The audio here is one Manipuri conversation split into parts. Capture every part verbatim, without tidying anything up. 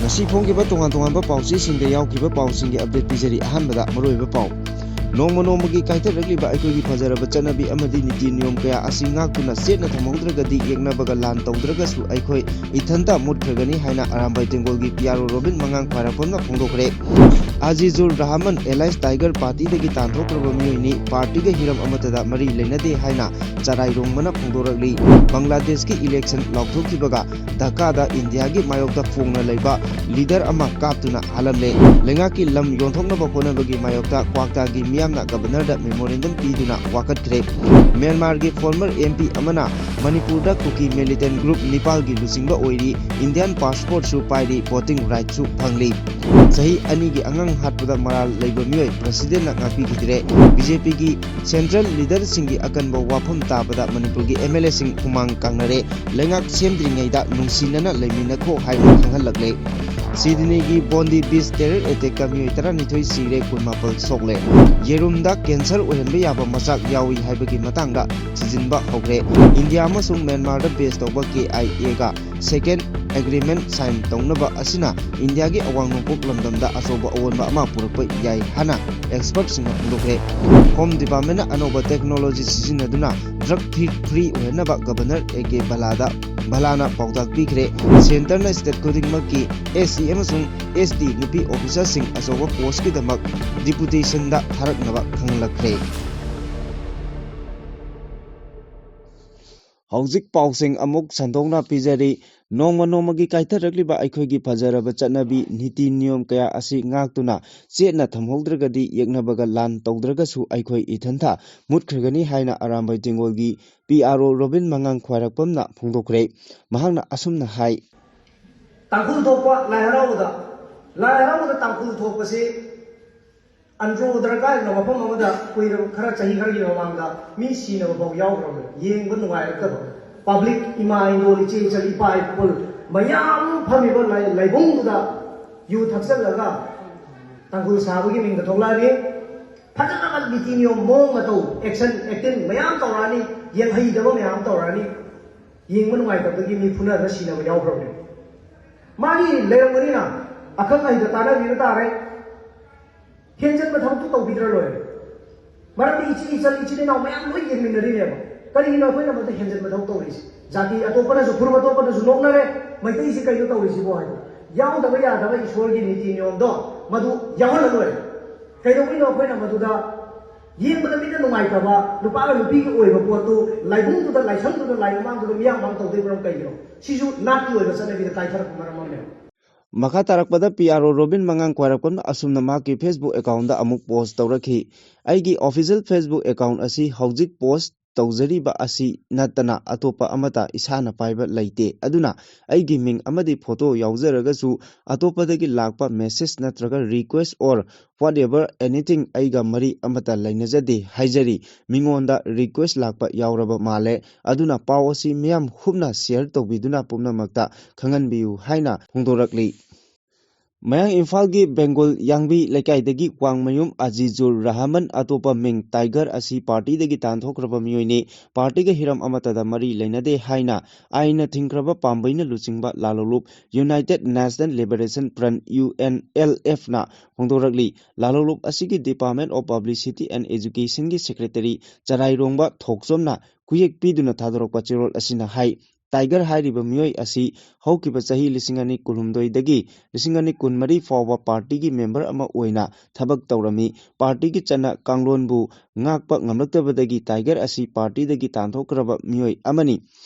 ꯉꯁꯤ ꯐꯣꯡꯈꯤꯕ ꯇꯣꯉꯥꯟ ꯇꯣꯉꯥꯟꯕ ꯄꯥꯎꯆꯦꯁꯤꯡꯗ ꯌꯥꯎꯈꯤꯕ ꯄꯥꯎꯁꯤꯡꯒꯤ ꯑꯞꯗꯦꯠ ꯄꯤꯖꯔꯤ꯫ ꯑꯍꯥꯟꯕꯗ ꯃꯔꯨꯑꯣꯏꯕ ꯄꯥꯎ꯫ ꯅꯣꯡꯃ ꯅꯣꯡꯃꯒꯤ ꯀꯥꯏꯊꯔꯛꯂꯤꯕ ꯑꯩꯈꯣꯏꯒꯤ ꯐꯖꯔꯕ ꯆꯠꯅꯕꯤ ꯑꯃꯗꯤ ꯅꯤꯇꯤ ꯅꯤꯌꯣꯝ ꯀꯌꯥ ꯑꯁꯤ ꯉꯥꯛꯇꯨꯅ ꯆꯦꯠꯅ ꯊꯝꯍꯧꯗ꯭ꯔꯒꯗꯤ ꯌꯦꯛꯅꯕꯒ ꯂꯥꯟ ꯇꯧꯗ꯭ꯔꯒꯁꯨ ꯑꯩꯈꯣꯏ ꯏꯊꯟꯇ ꯃꯨꯠꯈ꯭ꯔꯒꯅꯤ ꯍꯥꯏꯅ ꯑꯔꯥꯝꯕꯥꯏ ꯇꯦꯡꯒꯣꯜꯒꯤ ꯄꯤ ꯑꯥꯔ ꯑꯣ ꯔꯣꯕꯤꯟ ꯃꯉꯥꯡ ꯈ꯭ꯋꯥꯏꯔꯥꯛꯄꯝꯅ ꯐꯣꯡꯗꯣꯛꯈ꯭ꯔꯦ꯫ ꯑꯖꯤꯖꯨꯔ ꯔꯍꯃꯟ ꯑꯦꯂꯥꯏꯁ ꯇꯥꯏꯒꯔ ꯄꯥꯔꯇꯤꯗꯒꯤ ꯇꯥꯟꯊꯣꯛꯈ꯭ꯔꯕ ꯃꯤꯑꯣꯏꯅꯤ꯫ ꯄꯥꯔꯇꯤꯒ ꯍꯤꯔꯝ ꯑꯃꯠꯇꯗ ꯃꯔꯤ ꯂꯩꯅꯗꯦ ꯍꯥꯏꯅ ꯆꯔꯥꯏꯔꯣꯡꯕꯅ ꯐꯣꯡꯗꯣꯔꯛꯂꯤ꯫ ꯕꯪꯒ꯭ꯂꯥꯗꯦꯁꯀꯤ ꯏꯂꯦꯛꯁꯟ ꯂꯥꯎꯊꯣꯛꯈꯤꯕꯒ ꯙꯀꯥꯗ ꯏꯟꯗꯤꯌꯥꯒꯤ ꯃꯥꯌꯣꯛꯇ ꯐꯣꯡꯅ ꯂꯩꯕ ꯂꯤꯗꯔ ꯑꯃ ꯀꯥꯞꯇꯨꯅ ꯍꯥꯠꯂꯝꯂꯦ꯫ ꯂꯩꯉꯥꯛꯀꯤ ꯂꯝ ꯌꯣꯟꯊꯣꯛꯅꯕ ꯍꯣꯠꯅꯕꯒꯤ ꯃꯥꯌꯣꯛꯇ ꯀ꯭ꯋꯥꯛꯇꯥꯒꯤ ꯃꯤꯌꯥꯝꯅ ꯒꯕꯔꯅꯔꯗ ꯃꯦꯃꯣꯔꯦꯟꯗꯝ ꯄꯤꯗꯨꯅ ꯋꯥꯀꯠꯈ꯭ꯔꯦ꯫ ꯃ꯭ꯌꯥꯟꯃꯥꯔꯒꯤ ꯐꯣꯔꯃꯔ ꯑꯦꯝ ꯄꯤ ꯑꯃꯅ ꯃꯅꯤꯄꯨꯔꯗ ꯀꯨꯀꯤ ꯃꯤꯂꯤꯇꯦꯟ ꯒ꯭ꯔꯨꯞ ꯅꯤꯄꯥꯜꯒꯤ ꯂꯨꯆꯤꯡꯕ ꯑꯣꯏꯔꯤ꯫ ꯏꯟꯗꯤꯌꯥꯟ ꯄꯥꯁꯄꯣꯔꯠꯁꯨ ꯄꯥꯏꯔꯤ, ꯚꯣꯇꯤꯡ ꯔꯥꯏꯠꯁꯨ ꯐꯪꯂꯤ꯫ ꯆꯍꯤ ꯑꯅꯤꯒꯤ ꯑꯉꯥꯡ ꯍꯥꯠꯄꯗ ꯃꯔꯥꯜ ꯂꯩꯕ ꯃꯤꯑꯣꯏ ꯄ꯭ꯔꯁꯤꯗꯦꯟꯅ ꯉꯥꯛꯄꯤꯈꯤꯗ꯭ꯔꯦ꯫ ꯕꯤ ꯖꯦ ꯄꯤꯒꯤ ꯁꯦꯟꯇ꯭ꯔꯦꯜ ꯂꯤꯗꯔꯁꯤꯡꯒꯤ ꯑꯀꯟꯕ ꯋꯥꯐꯝ ꯇꯥꯕꯗ ꯃꯅꯤꯄꯨꯔꯒꯤ ꯑꯦꯝ ꯑꯦꯜ ꯑꯦꯁꯤꯡ ꯍꯨꯃꯥꯡ ꯀꯥꯡꯅꯔꯦ꯫ ꯂꯩꯉꯥꯛ ꯁꯦꯝꯗ꯭ꯔꯤꯉꯩꯗ ꯅꯨꯡꯁꯤꯅꯅ ꯂꯩꯃꯤꯟꯅꯈꯣ ꯍꯥꯏꯅ ꯈꯪꯍꯜꯂꯛꯂꯦ꯫ ꯁꯤꯗꯅꯤꯒꯤ ꯕꯣꯟꯗꯤ ꯕꯤꯆ ꯇꯦꯔꯔ ꯑꯦꯇꯦꯛꯇ ꯃꯤꯑꯣꯏ ꯇꯔꯥꯅꯤꯊꯣꯏ ꯁꯤꯔꯦ, ꯀꯨꯟꯃꯥꯄꯜ ꯁꯣꯛꯂꯦ꯫ ꯌꯦꯔꯨꯝꯗ ꯀꯦꯟꯁꯔ ꯑꯣꯏꯍꯟꯕ ꯌꯥꯕ ꯃꯆꯥꯛ ꯌꯥꯎꯏ ꯍꯥꯏꯕꯒꯤ ꯃꯇꯥꯡꯗ ꯊꯤꯖꯤꯟꯕ ꯍꯧꯈ꯭ꯔꯦ꯫ ꯏꯟꯗꯤꯌꯥ ꯑꯃꯁꯨꯡ ꯃ꯭ꯌꯥꯟꯃꯥꯔꯗ ꯕꯦꯁ ꯇꯧꯕ ꯀꯦ ꯑꯥꯏ ꯑꯦꯒ ꯁꯦꯀꯦꯟ ꯑꯦꯒ꯭ꯔꯤꯃꯦꯟ ꯁꯥꯏꯟ ꯇꯧꯅꯕ ꯑꯁꯤꯅ ꯏꯟꯗꯤꯌꯥꯒꯤ ꯑꯋꯥꯡ ꯅꯣꯡꯄꯣꯛ ꯂꯝꯗꯝꯗ ꯑꯆꯧꯕ ꯑꯑꯣꯟꯕ ꯑꯃ ꯄꯨꯔꯛꯄ ꯌꯥꯏ ꯍꯥꯏꯅ ꯑꯦꯛꯁꯄꯔꯠꯁꯤꯡꯅ ꯐꯣꯡꯗꯣꯛꯈ꯭ꯔꯦ꯫ ꯍꯣꯝ ꯗꯤꯄꯥꯔꯠꯃꯦꯟꯅ ꯑꯅꯧꯕ ꯇꯦꯛꯅꯣꯂꯣꯖꯤ ꯁꯤꯖꯤꯟꯅꯗꯨꯅ ꯗ꯭ꯔꯒ ꯐ꯭ꯔꯤ ꯑꯣꯏꯍꯟꯅꯕ ꯒꯕꯔꯅꯔ ꯑꯦ ꯀꯦ ꯕꯂꯥꯗ, ꯕꯂꯥꯅ ꯄꯥꯎꯇꯥꯛ ꯄꯤꯈ꯭ꯔꯦ꯫ ꯁꯦꯟꯇꯔꯅ ꯁ꯭ꯇꯦꯠ ꯈꯨꯗꯤꯡꯃꯛꯀꯤ ꯑꯦꯁ ꯁꯤ ꯑꯃꯁꯨꯡ ꯑꯦꯁ ꯇꯤ ꯅꯨꯄꯤ ꯑꯣꯐꯤꯁꯥꯔꯁꯤꯡ ꯑꯆꯧꯕ ꯄꯣꯁꯀꯤꯗꯃꯛ ꯗꯤꯄꯨꯇꯦꯁꯟꯗ ꯊꯥꯔꯛꯅꯕ ꯈꯪꯍꯜꯂꯛꯈ꯭ꯔꯦ꯫ ꯍꯧꯖꯤꯛ ꯄꯥꯎꯁꯤꯡ ꯑꯃꯨꯛ ꯁꯟꯗꯣꯛꯅ ꯄꯤꯖꯔꯤ꯫ ꯅꯣꯡꯃ ꯅꯣꯡꯃꯒꯤ ꯀꯥꯏꯊꯔꯛꯂꯤꯕ ꯑꯩꯈꯣꯏꯒꯤ ꯐꯖꯔꯕ ꯆꯠꯅꯕꯤ, ꯅꯤꯇꯤ ꯅꯤꯌꯣꯝ ꯀꯌꯥ ꯑꯁꯤ ꯉꯥꯛꯇꯨꯅ ꯆꯦꯠꯅ ꯊꯝꯍꯧꯗ꯭ꯔꯒꯗꯤ ꯌꯦꯛꯅꯕꯒ ꯂꯥꯟ ꯇꯧꯗ꯭ꯔꯒꯁꯨ ꯑꯩꯈꯣꯏ ꯏꯊꯟꯇ ꯃꯨꯠꯈ꯭ꯔꯒꯅꯤ ꯍꯥꯏꯅ ꯑꯔꯥꯝꯕꯥꯏ ꯇꯦꯡꯒꯣꯜꯒꯤ ꯄꯤ ꯑꯥꯔ ꯑꯣ ꯔꯣꯕꯤꯟ ꯃꯉꯥꯡ ꯈ꯭ꯋꯥꯏꯔꯥꯛꯄꯝꯅ ꯐꯣꯡꯗꯣꯛꯈ꯭ꯔꯦ꯫ ꯃꯍꯥꯛꯅ ꯑꯁꯨꯝꯅ ꯍꯥꯏ꯫ ꯇꯥꯡꯈꯨꯜ ꯊꯣꯛꯄ ꯂꯥꯏ ꯍꯔꯥꯎꯕꯗ, ꯂꯥꯏ ꯍꯔꯥꯎꯕꯗ ꯇꯥꯡꯈꯨꯜ ꯊꯣꯛꯄꯁꯤ ꯑꯟꯗ꯭ꯔꯣ ꯗꯔꯀꯥꯔꯒꯤ ꯃꯐꯝ ꯑꯃꯗ ꯀꯨꯏꯔꯕ, ꯈꯔ, ꯆꯍꯤ ꯈꯔꯒꯤ ꯃꯃꯥꯡꯗ ꯃꯤ ꯁꯤꯅꯕ ꯐꯥꯎ ꯌꯥꯎꯈ꯭ꯔꯕꯅꯤ꯫ ꯌꯦꯡꯕ ꯅꯨꯡꯉꯥꯏꯔꯛꯇꯕ꯫ ꯄꯕ꯭ꯂꯤꯛ, ꯏꯃꯥ ꯏꯟꯗꯣꯜ, ꯏꯆꯦ ꯏꯆꯜ, ꯏꯄꯥ ꯏꯄꯨ ꯃꯌꯥꯝ ꯐꯝꯃꯤꯕ ꯂꯥꯏ-, ꯂꯥꯏꯕꯨꯡꯗꯨꯗ ꯌꯨ ꯊꯛꯆꯜꯂꯒ ꯇꯥꯡꯈꯨꯜ ꯁꯥꯕꯒꯤ ꯃꯤꯡꯗ ꯊꯣꯛꯂꯛꯑꯅꯤ꯫ ꯐꯖꯅ ꯅꯤꯇꯤ ꯅꯤꯌꯣꯝ, ꯃꯑꯣꯡ ꯃꯇꯧ, ꯑꯦꯛꯁꯟ, ꯑꯦꯛꯇꯤꯡ ꯃꯌꯥꯝ ꯇꯧꯔꯛꯑꯅꯤ꯫ ꯌꯦꯡꯍꯩꯗꯕ ꯃꯌꯥꯝ ꯇꯧꯔꯛꯑꯅꯤ꯫ ꯌꯦꯡꯕ ꯅꯨꯡꯉꯥꯏꯇꯕꯗꯒꯤ ꯃꯤ ꯐꯨꯅꯗꯅ ꯁꯤꯅꯕ ꯌꯥꯎꯈ꯭ꯔꯕꯅꯦ꯫ ꯃꯥꯒꯤ ꯂꯩꯔꯝꯒꯅꯤꯅ ꯑꯈꯪ ꯑꯍꯩꯗ ꯇꯥꯟꯅꯕꯤꯕ ꯇꯥꯔꯦ꯫ ꯍꯦꯟꯖꯟꯕ ꯊꯕꯛꯇꯨ ꯇꯧꯕꯤꯗ꯭ꯔ ꯂꯣꯏꯔꯦ꯫ ꯃꯔꯝꯗꯤ ꯏꯆꯦ ꯏꯆꯜ ꯏꯆꯤꯜ ꯏꯅꯥꯎ ꯃꯌꯥꯝ ꯂꯣꯏ ꯌꯦꯡꯃꯤꯟꯅꯔꯤꯅꯦꯕ꯫ ꯀꯔꯤꯒꯤꯅꯣ ꯑꯩꯈꯣꯏꯅ ꯃꯗꯨ ꯍꯦꯟꯖꯟꯕ ꯊꯕꯛ ꯇꯧꯔꯤꯁꯦ? ꯖꯥꯇꯤ ꯑꯇꯣꯞꯄꯅꯁꯨ, ꯐꯨꯔꯨꯞ ꯑꯇꯣꯞꯄꯅꯁꯨ ꯅꯣꯛꯅꯔꯦ, ꯃꯩꯇꯩꯁꯤ ꯀꯩꯅꯣ ꯇꯧꯔꯤꯁꯤꯕꯣ ꯍꯥꯏꯕ꯫ ꯌꯥꯎꯗꯕ ꯌꯥꯗꯕ ꯏꯁꯣꯔꯒꯤ ꯅꯤꯇꯤ ꯅꯤꯌꯣꯝꯗꯣ ꯃꯗꯨ ꯌꯥꯎꯍꯜꯂ ꯂꯣꯏꯔꯦ꯫ ꯀꯩꯗꯧꯕꯒꯤꯅꯣ ꯑꯩꯈꯣꯏꯅ ꯃꯗꯨꯗ ꯌꯦꯡꯕꯗ ꯃꯤꯅ ꯅꯨꯡꯉꯥꯏꯇꯕ ꯅꯨꯄꯥꯒ ꯅꯨꯄꯤꯒꯤ ꯑꯣꯏꯕ ꯄꯣꯠꯇꯨ ꯂꯥꯏꯕꯨꯡꯗꯨꯗ, ꯂꯥꯏꯁꯪꯗꯨꯗ, ꯂꯥꯏ ꯃꯃꯥꯡꯗꯨꯗ ꯃꯤꯌꯥꯝ ꯃꯥꯡ ꯇꯧꯗꯣꯏ ꯃꯔꯝ ꯀꯩꯒꯤꯅꯣ? ꯁꯤꯁꯨ ꯅꯥꯠꯀꯤ ꯑꯣꯏꯕ ꯆꯠꯅꯕꯤꯗ ꯀꯥꯏꯊꯔꯛꯄ ꯃꯔꯝ ꯑꯃꯅꯦꯕ꯫ ꯃꯈꯥ ꯇꯥꯔꯛꯄꯗ ꯄꯤ ꯑꯥꯔ ꯑꯣ ꯔꯣꯕꯤꯟ ꯃꯉꯥꯡ ꯈ꯭ꯋꯥꯏꯔꯥꯛꯄꯝꯅ ꯑꯁꯨꯝꯅ ꯃꯍꯥꯛꯀꯤ Facebook accountꯗ ꯑꯃꯨꯛ post ꯇꯧꯔꯛꯈꯤ꯫ "ꯑꯩꯒꯤ official Facebook account ꯑꯁꯤ ꯍꯧꯖꯤꯛ post ꯇꯧꯖꯔꯤꯕ ꯑꯁꯤ ꯅꯠꯇꯅ ꯑꯇꯣꯞꯄ ꯑꯃꯠꯇ ꯏꯁꯥꯅ ꯄꯥꯏꯕ ꯂꯩꯇꯦ꯫ ꯑꯗꯨꯅ ꯑꯩꯒꯤ ꯃꯤꯡ ꯑꯃꯗꯤ photo ꯌꯥꯎꯖꯔꯒꯁꯨ ꯑꯇꯣꯞꯄꯗꯒꯤ ꯂꯥꯛꯄ message ꯅꯠꯇ꯭ꯔꯒ request or whatever anything ꯑꯩꯒ ꯃꯔꯤ ꯑꯃꯠꯇ ꯂꯩꯅꯖꯗꯦ ꯍꯥꯏꯖꯔꯤ꯫ ꯃꯤꯉꯣꯟꯗ request ꯂꯥꯛꯄ ꯌꯥꯎꯔꯕ ꯃꯥꯜꯂꯦ꯫ ꯑꯗꯨꯅ ꯄꯥꯎ ꯑꯁꯤ ꯃꯤꯌꯥꯝ ꯍꯨꯞꯅ share ꯇꯧꯕꯤꯗꯨꯅ ꯄꯨꯝꯅꯃꯛꯇ ꯈꯪꯍꯟꯕꯤꯌꯨ" ꯍꯥꯏꯅ ꯐꯣꯡꯗꯣꯔꯛꯂꯤ꯫ ꯃꯌꯥꯡ ꯏꯝꯐꯥꯜꯒꯤ ꯕꯦꯡꯒꯣꯜ ꯌꯥꯡꯕꯤ ꯂꯩꯀꯥꯏꯗꯒꯤ ꯋꯥꯡꯃꯌꯨꯝ ꯑꯖꯤꯖꯨꯔ ꯔꯍꯃꯟ, ꯑꯇꯣꯞꯄ ꯃꯤꯡ ꯇꯥꯏꯒꯔ, ꯑꯁꯤ partyꯗꯒꯤ ꯇꯥꯟꯊꯣꯛꯈ꯭ꯔꯕ ꯃꯤꯑꯣꯏꯅꯤ꯫ Partyꯒ ꯍꯤꯔꯝ ꯑꯃꯠꯇꯗ ꯃꯔꯤ ꯂꯩꯅꯗꯦ ꯍꯥꯏꯅ ꯑꯥꯏꯟꯅ ꯊꯤꯡꯈ꯭ꯔꯕ ꯄꯥꯝꯕꯩꯅ ꯂꯨꯆꯤꯡꯕ ꯂꯥꯂꯣꯂꯨꯞ United National Liberation Front, UNLFꯅ ꯐꯣꯡꯗꯣꯔꯛꯂꯤ꯫ ꯂꯥꯂꯣꯂꯨꯞ ꯑꯁꯤꯒꯤ Department of Publicity and Educationꯒꯤ secretary ꯆꯔꯥꯏꯔꯣꯡꯕ ꯊꯣꯛꯆꯣꯝꯅ ꯈꯨꯌꯦꯛ ꯄꯤꯗꯨꯅ ꯊꯥꯗꯣꯔꯛꯄ ꯆꯦꯔꯣꯜ ꯑꯁꯤꯅ ꯍꯥꯏ, ꯇꯥꯏꯒꯔ ꯍꯥꯏꯔꯤꯕ ꯃꯤꯑꯣꯏ ꯑꯁꯤ ꯍꯧꯈꯤꯕ ꯆꯍꯤ ꯂꯤꯁꯤꯡ ꯑꯅꯤ ꯀꯨꯟꯍꯨꯝꯗꯣꯏꯗꯒꯤ ꯂꯤꯁꯤꯡ ꯑꯅꯤ ꯀꯨꯟꯃꯔꯤ ꯐꯥꯎꯕ partyꯒꯤ member ꯑꯃ ꯑꯣꯏꯅ ꯊꯕꯛ ꯇꯧꯔꯝꯃꯤ꯫ Partyꯒꯤ ꯆꯠꯅ ꯀꯥꯡꯂꯣꯟꯕꯨ ꯉꯥꯛꯄ ꯉꯝꯂꯛꯇꯕꯗꯒꯤ ꯇꯥꯏꯒꯔ ꯑꯁꯤ partyꯗꯒꯤ ꯇꯥꯟꯊꯣꯛꯈ꯭ꯔꯕ ꯃꯤꯑꯣꯏ ꯑꯃꯅꯤ꯫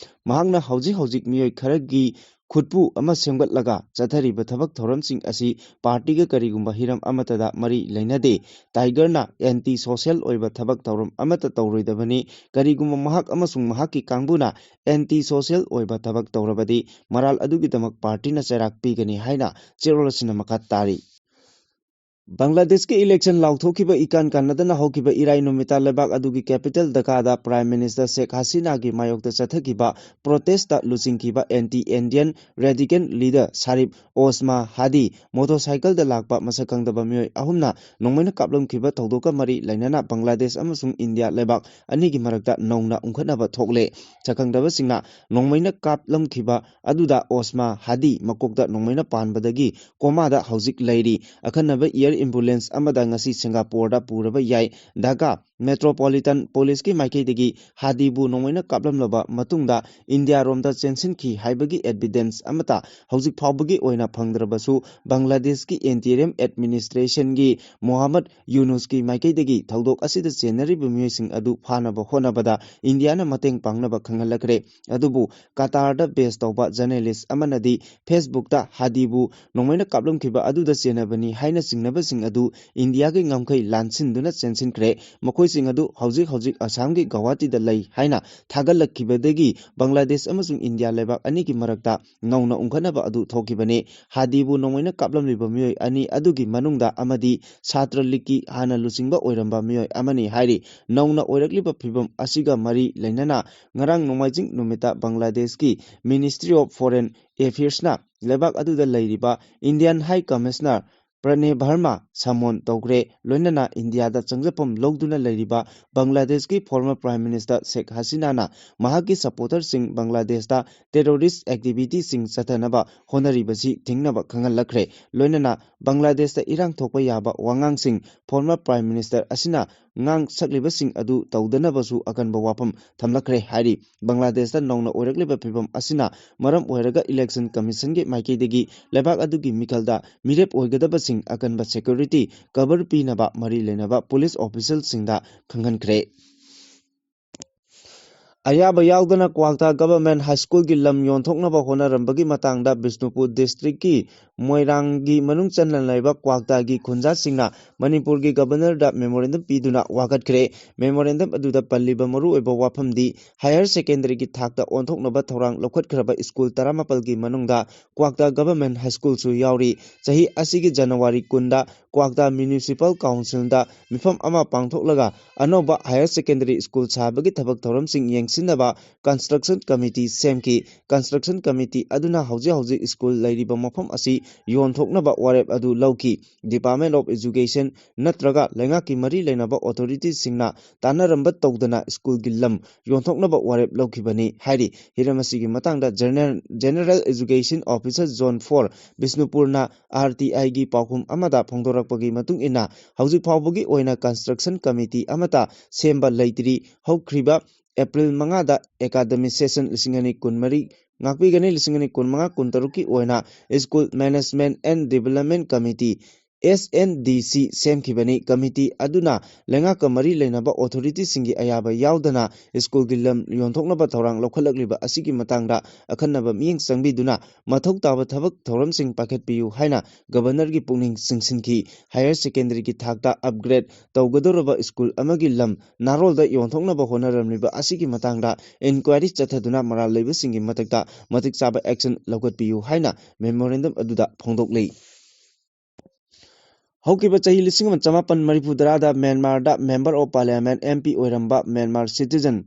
ꯃꯍꯥꯛꯅ ꯍꯧꯖꯤꯛ ꯍꯧꯖꯤꯛ ꯃꯤꯑꯣꯏ ꯈꯔꯒꯤ ꯈꯨꯠꯄꯨ ꯑꯃ ꯁꯦꯝꯒꯠꯂꯒ ꯆꯠꯊꯔꯤꯕ ꯊꯕꯛ ꯊꯧꯔꯝꯁꯤꯡ ꯑꯁꯤ partyꯒ ꯀꯔꯤꯒꯨꯝꯕ ꯍꯤꯔꯝ ꯑꯃꯠꯇꯗ ꯃꯔꯤ ꯂꯩꯅꯗꯦ꯫ ꯇꯥꯏꯒꯔꯅ anti social ꯑꯣꯏꯕ ꯊꯕꯛ ꯊꯧꯔꯝ ꯑꯃꯠꯇ ꯇꯧꯔꯣꯏꯗꯕꯅꯤ꯫ ꯀꯔꯤꯒꯨꯝꯕ ꯃꯍꯥꯛ ꯑꯃꯁꯨꯡ ꯃꯍꯥꯛꯀꯤ ꯀꯥꯡꯕꯨꯅ anti social ꯑꯣꯏꯕ ꯊꯕꯛ ꯇꯧꯔꯕꯗꯤ ꯃꯔꯥꯜ ꯑꯗꯨꯒꯤꯗꯃꯛ partyꯅ ꯆꯩꯔꯥꯛ ꯄꯤꯒꯅꯤ ꯍꯥꯏꯅ ꯆꯦꯔꯣꯜ ꯑꯁꯤꯅ ꯃꯈꯥ ꯇꯥꯔꯤ꯫ ꯕꯪꯒ꯭ꯂꯥꯗꯦꯁꯀꯤ election ꯂꯥꯎꯊꯣꯛꯈꯤꯕ ꯏꯀꯥꯟ ꯀꯥꯟꯅꯗꯅ ꯍꯧꯈꯤꯕ ꯏꯔꯥꯏ ꯅꯨꯃꯤꯠꯇ ꯂꯩꯕꯥꯛ ꯑꯗꯨꯒꯤ capital ꯙꯀꯥꯗ Prime Minister ꯁꯦꯈ ꯍꯁꯤꯅꯥꯒꯤ ꯃꯥꯌꯣꯛꯇ ꯆꯠꯊꯈꯤꯕ protestꯇ ꯂꯨꯆꯤꯡꯈꯤꯕ anti-Indian radical leader ꯁꯥꯔꯤꯐ ꯑꯣꯁꯃꯥ ꯍꯥꯗꯤ motorcycleꯗ ꯂꯥꯛꯄ ꯃꯁꯛ ꯈꯪꯗꯕ ꯃꯤꯑꯣꯏ ꯑꯍꯨꯝꯅ ꯅꯣꯡꯃꯩꯅ ꯀꯥꯞꯂꯝꯈꯤꯕ ꯊꯧꯗꯣꯛꯀ ꯃꯔꯤ ꯂꯩꯅꯅ ꯕꯪꯒ꯭ꯂꯥꯗꯦꯁ ꯑꯃꯁꯨꯡ ꯏꯟꯗꯤꯌꯥ ꯂꯩꯕꯥꯛ ꯑꯅꯤꯒꯤ ꯃꯔꯛꯇ ꯅꯧꯅ ꯎꯪꯈꯠꯅꯕ ꯊꯣꯛꯂꯦ꯫ ꯁꯛꯈꯪꯗꯕꯁꯤꯡꯅ ꯅꯣꯡꯃꯩꯅ ꯀꯥꯞꯂꯝꯈꯤꯕ ꯑꯗꯨꯗ ꯑꯣꯁꯃꯥ ꯍꯥꯗꯤ ꯃꯀꯣꯛꯇ ꯅꯣꯡꯃꯩꯅ ꯄꯥꯟꯕꯗꯒꯤ ꯀꯣꯃꯥꯗ ꯍꯧꯖꯤꯛ ꯂꯩꯔꯤ꯫ ꯑꯈꯟꯅꯕ air ambulance ꯑꯃꯗ ꯉꯁꯤ ꯁꯤꯡꯒꯥꯄꯨꯔꯗ ꯄꯨꯔꯕ ꯌꯥꯏ꯫ ꯙꯥꯀꯥ Metropolitan Policeꯀꯤ ꯃꯥꯏꯀꯩꯗꯒꯤ ꯍꯥꯗꯤꯕꯨ ꯅꯣꯡꯃꯩꯅ ꯀꯥꯞꯂꯝꯂꯕ ꯃꯇꯨꯡꯗ ꯏꯟꯗꯤꯌꯥꯔꯣꯝꯗ ꯆꯦꯟꯁꯤꯟꯈꯤ ꯍꯥꯏꯕꯒꯤ evidence ꯑꯃꯠꯇ ꯍꯧꯖꯤꯛ ꯐꯥꯎꯕꯒꯤ ꯑꯣꯏꯅ ꯐꯪꯗ꯭ꯔꯕꯁꯨ, ꯕꯪꯒ꯭ꯂꯥꯗꯦꯁꯀꯤ interim administrationꯒꯤ ꯃꯣꯍꯝꯃꯗ ꯌꯨꯅꯨꯁꯀꯤ ꯃꯥꯏꯀꯩꯗꯒꯤ ꯊꯧꯗꯣꯛ ꯑꯁꯤꯗ ꯆꯦꯟꯅꯔꯤꯕ ꯃꯤꯑꯣꯏꯁꯤꯡ ꯑꯗꯨ ꯐꯥꯅꯕ ꯍꯣꯠꯅꯕꯗ ꯏꯟꯗꯤꯌꯥꯅ ꯃꯇꯦꯡ ꯄꯥꯡꯅꯕ ꯈꯪꯍꯜꯂꯛꯈ꯭ꯔꯦ꯫ ꯑꯗꯨꯕꯨ ꯀꯇꯥꯔꯗ base ꯇꯧꯕ journalist ꯑꯃꯅꯗꯤ Facebookꯇ ꯍꯥꯗꯤꯕꯨ ꯅꯣꯡꯃꯩꯅ ꯀꯥꯞꯂꯝꯈꯤꯕ ꯑꯗꯨꯗ ꯆꯦꯟꯅꯕꯅꯤ ꯍꯥꯏꯅ ꯆꯤꯡꯅꯕꯁꯤꯡ ꯑꯗꯨ ꯏꯟꯗꯤꯌꯥꯒꯤ ꯉꯝꯈꯩ ꯂꯥꯟꯁꯤꯟꯗꯨꯅ ꯆꯦꯟꯁꯤꯟꯈ꯭ꯔꯦ꯫ ꯃꯈꯣꯏꯁꯤꯡ ꯑꯗꯨ ꯍꯧꯖꯤꯛ ꯍꯧꯖꯤꯛ ꯑꯁꯥꯝꯒꯤ ꯒꯧꯍꯥꯇꯤꯗ ꯂꯩ ꯍꯥꯏꯅ ꯊꯥꯒꯠꯂꯛꯈꯤꯕꯗꯒꯤ ꯕꯪꯒ꯭ꯂꯥꯗꯦꯁ ꯑꯃꯁꯨꯡ ꯏꯟꯗꯤꯌꯥ ꯂꯩꯕꯥꯛ ꯑꯅꯤꯒꯤ ꯃꯔꯛꯇ ꯅꯧꯅ ꯎꯪꯈꯠꯅꯕ ꯑꯗꯨ ꯊꯣꯛꯈꯤꯕꯅꯤ꯫ ꯍꯥꯗꯤꯕꯨ ꯅꯣꯡꯃꯩꯅ ꯀꯥꯞꯂꯝꯂꯤꯕ ꯃꯤꯑꯣꯏ ꯑꯅꯤ ꯑꯗꯨꯒꯤ ꯃꯅꯨꯡꯗ ꯑꯃꯗꯤ ꯁꯥꯇ꯭ꯔ ꯂꯤꯛꯀꯤ ꯍꯥꯟꯅ ꯂꯨꯆꯤꯡꯕ ꯑꯣꯏꯔꯝꯕ ꯃꯤꯑꯣꯏ ꯑꯃꯅꯤ ꯍꯥꯏꯔꯤ꯫ ꯅꯧꯅ ꯑꯣꯏꯔꯛꯂꯤꯕ ꯐꯤꯕꯝ ꯑꯁꯤꯒ ꯃꯔꯤ ꯂꯩꯅꯅ ꯉꯔꯥꯡ ꯅꯣꯡꯃꯥꯏꯖꯤꯡ ꯅꯨꯃꯤꯠꯇ ꯕꯪꯒ꯭ꯂꯥꯗꯦꯁꯀꯤ Ministry of Foreign Affairsꯅ ꯂꯩꯕꯥꯛ ꯑꯗꯨꯗ ꯂꯩꯔꯤꯕ Indian High Commissioner ꯄ꯭ꯔꯅꯦ Verma summon ꯇꯧꯈ꯭ꯔꯦ꯫ ꯂꯣꯏꯅꯅ ꯏꯟꯗꯤꯌꯥꯗ ꯆꯪꯖꯐꯝ ꯂꯧꯗꯨꯅ ꯂꯩꯔꯤꯕ ꯕꯪꯒ꯭ꯂꯥꯗꯦꯁꯀꯤ former Prime Minister ꯁꯦꯈ ꯍꯁꯤꯅꯥꯅ ꯃꯍꯥꯛꯀꯤ supporterꯁꯤꯡ ꯕꯪꯒ꯭ꯂꯥꯗꯦꯁꯇ terrorist activityꯁꯤꯡ ꯆꯠꯊꯅꯕ ꯍꯣꯠꯅꯔꯤꯕꯁꯤ ꯊꯤꯡꯅꯕ ꯈꯪꯍꯜꯂꯛꯈ꯭ꯔꯦ꯫ ꯂꯣꯏꯅꯅ ꯕꯪꯒ꯭ꯂꯥꯗꯦꯁꯇ ꯏꯔꯥꯡ ꯊꯣꯛꯄ ꯌꯥꯕ ꯋꯥꯉꯥꯡꯁꯤꯡ former Prime Minister ꯑꯁꯤꯅ ꯉꯥꯡ ꯁꯛꯂꯤꯕꯁꯤꯡ ꯑꯗꯨ ꯇꯧꯗꯅꯕꯁꯨ ꯑꯀꯟꯕ ꯋꯥꯐꯝ ꯊꯝꯂꯛꯈ꯭ꯔꯦ ꯍꯥꯏꯔꯤ꯫ ꯕꯪꯒ꯭ꯂꯥꯗꯦꯁꯇ ꯅꯧꯅ ꯑꯣꯏꯔꯛꯂꯤꯕ ꯐꯤꯕꯝ ꯑꯁꯤꯅ ꯃꯔꯝ ꯑꯣꯏꯔꯒ election commissionꯒꯤ ꯃꯥꯏꯀꯩꯗꯒꯤ ꯂꯩꯕꯥꯛ ꯑꯗꯨꯒꯤ ꯃꯤꯈꯜꯗ ꯃꯤꯔꯦꯞ ꯑꯣꯏꯒꯗꯕꯁꯤꯡ ꯑꯀꯟꯕ security cover ꯄꯤꯅꯕ ꯃꯔꯤ ꯂꯩꯅꯕ police officialꯁꯤꯡꯗ ꯈꯪꯍꯟꯈ꯭ꯔꯦ꯫ ꯑꯌꯥꯕ ꯌꯥꯎꯗꯅ ꯀ꯭ꯋꯥꯛꯇꯥ ꯒꯚꯔꯟꯃꯦꯟꯠ ꯍꯥꯏ ꯁ꯭ꯀꯨꯜꯒꯤ ꯂꯝ ꯌꯣꯟꯊꯣꯛꯅꯕ ꯍꯣꯠꯅꯔꯝꯕꯒꯤ ꯃꯇꯥꯡꯗ ꯕꯤꯁꯅꯨꯄꯨꯔ ꯗꯤꯁꯇ꯭ꯔꯤꯛꯀꯤ ꯃꯣꯏꯔꯥꯡꯒꯤ ꯃꯅꯨꯡ ꯆꯟꯅ ꯂꯩꯕ ꯀ꯭ꯋꯥꯛꯇꯥꯒꯤ ꯈꯨꯟꯖꯥꯁꯤꯡꯅ ꯃꯅꯤꯄꯨꯔꯒꯤ ꯒꯚꯔꯅꯔꯗ ꯃꯦꯃꯣꯔꯦꯟꯗꯝ ꯄꯤꯗꯨꯅ ꯋꯥꯀꯠꯈ꯭ꯔꯦ꯫ ꯃꯦꯃꯣꯔꯦꯟꯗꯝ ꯑꯗꯨꯗ ꯄꯜꯂꯤꯕ ꯃꯔꯨꯑꯣꯏꯕ ꯋꯥꯐꯝꯗꯤ ꯍꯥꯌꯔ ꯁꯦꯀꯦꯟꯗꯔꯤꯒꯤ ꯊꯥꯛꯇ ꯑꯣꯟꯊꯣꯛꯅꯕ ꯊꯧꯔꯥꯡ ꯂꯧꯈꯠꯈ꯭ꯔꯕ ꯁ꯭ꯀꯨꯜ ꯇꯔꯥꯃꯥꯄꯜꯒꯤ ꯃꯅꯨꯡꯗ ꯀ꯭ꯋꯥꯛꯇꯥ ꯒꯚꯔꯟꯃꯦꯟꯠ ꯍꯥꯏ ꯁ꯭ꯀꯨꯜꯁꯨ ꯌꯥꯎꯔꯤ꯫ ꯆꯍꯤ ꯑꯁꯤꯒꯤ ꯖꯅꯋꯥꯔꯤ ꯀꯨꯟꯗ ꯀ꯭ꯋꯥꯛꯇꯥ ꯃ꯭ꯌꯨꯅꯤꯁꯤꯄꯥꯜ ꯀꯥꯎꯟꯁꯤꯜꯗ ꯃꯤꯐꯝ ꯑꯃ ꯄꯥꯡꯊꯣꯛꯂꯒ ꯑꯅꯧꯕ ꯍꯥꯌꯔ ꯁꯦꯀꯦꯟꯗꯔꯤ ꯁ꯭ꯀꯨꯜ ꯁꯥꯕꯒꯤ ꯊꯕꯛ ꯊꯧꯔꯝꯁꯤꯡ ꯌꯦꯡꯁꯤꯟꯅꯕ ꯀꯟꯁꯇ꯭ꯔꯛꯁꯟ ꯀꯃꯤꯇꯤ ꯁꯦꯝꯈꯤ꯫ ꯀꯟꯁꯇ꯭ꯔꯛꯁꯟ ꯀꯃꯤꯇꯤ ꯑꯗꯨꯅ ꯍꯧꯖꯤꯛ ꯍꯧꯖꯤꯛ ꯁ꯭ꯀꯨꯜ ꯂꯩꯔꯤꯕ ꯃꯐꯝ ꯑꯁꯤ ꯌꯣꯟꯊꯣꯛꯅꯕ ꯋꯥꯔꯦꯞ ꯑꯗꯨ ꯂꯧꯈꯤ꯫ ꯗꯤꯄꯥꯔꯠꯃꯦꯟꯠ ꯑꯣꯐ ꯑꯦꯖꯨꯀꯦꯁꯟ ꯅꯠꯇ꯭ꯔꯒ ꯂꯩꯉꯥꯛꯀꯤ ꯃꯔꯤ ꯂꯩꯅꯕ ꯑꯣꯊꯣꯔꯤꯇꯤꯁꯤꯡꯅ ꯇꯥꯟꯅꯔꯝꯕ ꯇꯧꯗꯅ ꯁ꯭ꯀꯨꯜꯒꯤ ꯂꯝ ꯌꯣꯟꯊꯣꯛꯅꯕ ꯋꯥꯔꯦꯞ ꯂꯧꯈꯤꯕꯅꯤ ꯍꯥꯏꯔꯤ꯫ ꯍꯤꯔꯝ ꯑꯁꯤꯒꯤ ꯃꯇꯥꯡꯗ general, general education officer zone four ꯕꯤꯁꯅꯨꯄꯨꯔꯅ ꯑꯥꯔ ꯇꯤ ꯑꯥꯏꯒꯤ ꯄꯥꯎꯈꯨꯝ ꯑꯃꯗ ꯐꯣꯡꯗꯣꯔꯛꯄꯒꯤ ꯃꯇꯨꯡ ꯏꯟꯅ, ꯍꯧꯖꯤꯛ ꯐꯥꯎꯕꯒꯤ ꯑꯣꯏꯅ ꯀꯟꯁꯇ꯭ꯔꯛꯁꯟ ꯀꯃꯤꯇꯤ ꯑꯃꯠꯇ ꯁꯦꯝꯕ ꯂꯩꯇ꯭ꯔꯤ꯫ ꯍꯧꯈ꯭ꯔꯤꯕ ꯑꯦꯄ꯭ꯔꯤꯜ ꯃꯉꯥꯗ ꯑꯦꯀꯥꯗꯃꯤꯛ ꯁꯦꯁꯟ ꯂꯤꯁꯤꯡ ꯑꯅꯤ ꯀꯨꯟꯃꯔꯤ ꯉꯥꯛꯄꯤꯒꯅꯤ, ꯂꯤꯁꯤꯡ ꯑꯅꯤ ꯀꯨꯟꯃꯉꯥ ꯀꯨꯟꯇꯔꯨꯛꯀꯤ ꯑꯣꯏꯅ school management and development committee, S M D C, ꯁꯦꯝꯈꯤꯕꯅꯤ꯫ ꯀꯃꯤꯇꯤ ꯑꯗꯨꯅ ꯂꯩꯉꯥꯛꯀ ꯃꯔꯤ ꯂꯩꯅꯕ ꯑꯣꯊꯣꯔꯤꯇꯤꯁꯤꯡꯒꯤ ꯑꯌꯥꯕ ꯌꯥꯎꯗꯅ ꯁ꯭ꯀꯨꯜꯒꯤ ꯂꯝ ꯌꯣꯟꯊꯣꯛꯅꯕ ꯊꯧꯔꯥꯡ ꯂꯧꯈꯠꯂꯛꯂꯤꯕ ꯑꯁꯤꯒꯤ ꯃꯇꯥꯡꯗ ꯑꯈꯟꯅꯕ ꯃꯤꯠꯌꯦꯡ ꯆꯪꯕꯤꯗꯨꯅ ꯃꯊꯧ ꯇꯥꯕ ꯊꯕꯛ ꯊꯧꯔꯝꯁꯤꯡ ꯄꯥꯏꯈꯠꯄꯤꯌꯨ ꯍꯥꯏꯅ ꯒꯚꯔꯅꯔꯒꯤ ꯄꯨꯛꯅꯤꯡ ꯆꯤꯡꯁꯤꯟꯈꯤ꯫ ꯍꯥꯌꯔ ꯁꯦꯀꯦꯟꯗꯔꯤꯒꯤ ꯊꯥꯛꯇ ꯑꯞꯒ꯭ꯔꯦꯗ ꯇꯧꯒꯗꯧꯔꯕ ꯁ꯭ꯀꯨꯜ ꯑꯃꯒꯤ ꯂꯝ ꯅꯥꯔꯣꯜꯗ ꯌꯣꯟꯊꯣꯛꯅꯕ ꯍꯣꯠꯅꯔꯝꯂꯤꯕ ꯑꯁꯤꯒꯤ ꯃꯇꯥꯡꯗ ꯏꯟꯀ꯭ꯋꯥꯏꯔꯤ ꯆꯠꯊꯗꯨꯅ ꯃꯔꯥꯜ ꯂꯩꯕꯁꯤꯡꯒꯤ ꯃꯊꯛꯇ ꯃꯇꯤꯛ ꯆꯥꯕ ꯑꯦꯛꯁꯟ ꯂꯧꯈꯠꯄꯤꯌꯨ ꯍꯥꯏꯅ ꯃꯦꯃꯣꯔꯦꯟꯗꯝ ꯑꯗꯨꯗ ꯐꯣꯡꯗꯣꯛꯂꯤ꯫ ꯍꯧꯈꯤꯕ ꯆꯍꯤ ꯂꯤꯁꯤꯡ ꯑꯃ ꯆꯃꯥꯄꯟ ꯃꯔꯤꯐꯨ ꯇꯔꯥꯗ ꯃ꯭ꯌꯥꯟꯃꯥꯔꯗ member of parliament, M P, ꯑꯣꯏꯔꯝꯕ ꯃ꯭ꯌꯥꯟꯃꯥꯔ ꯁꯤꯇꯤꯖꯟ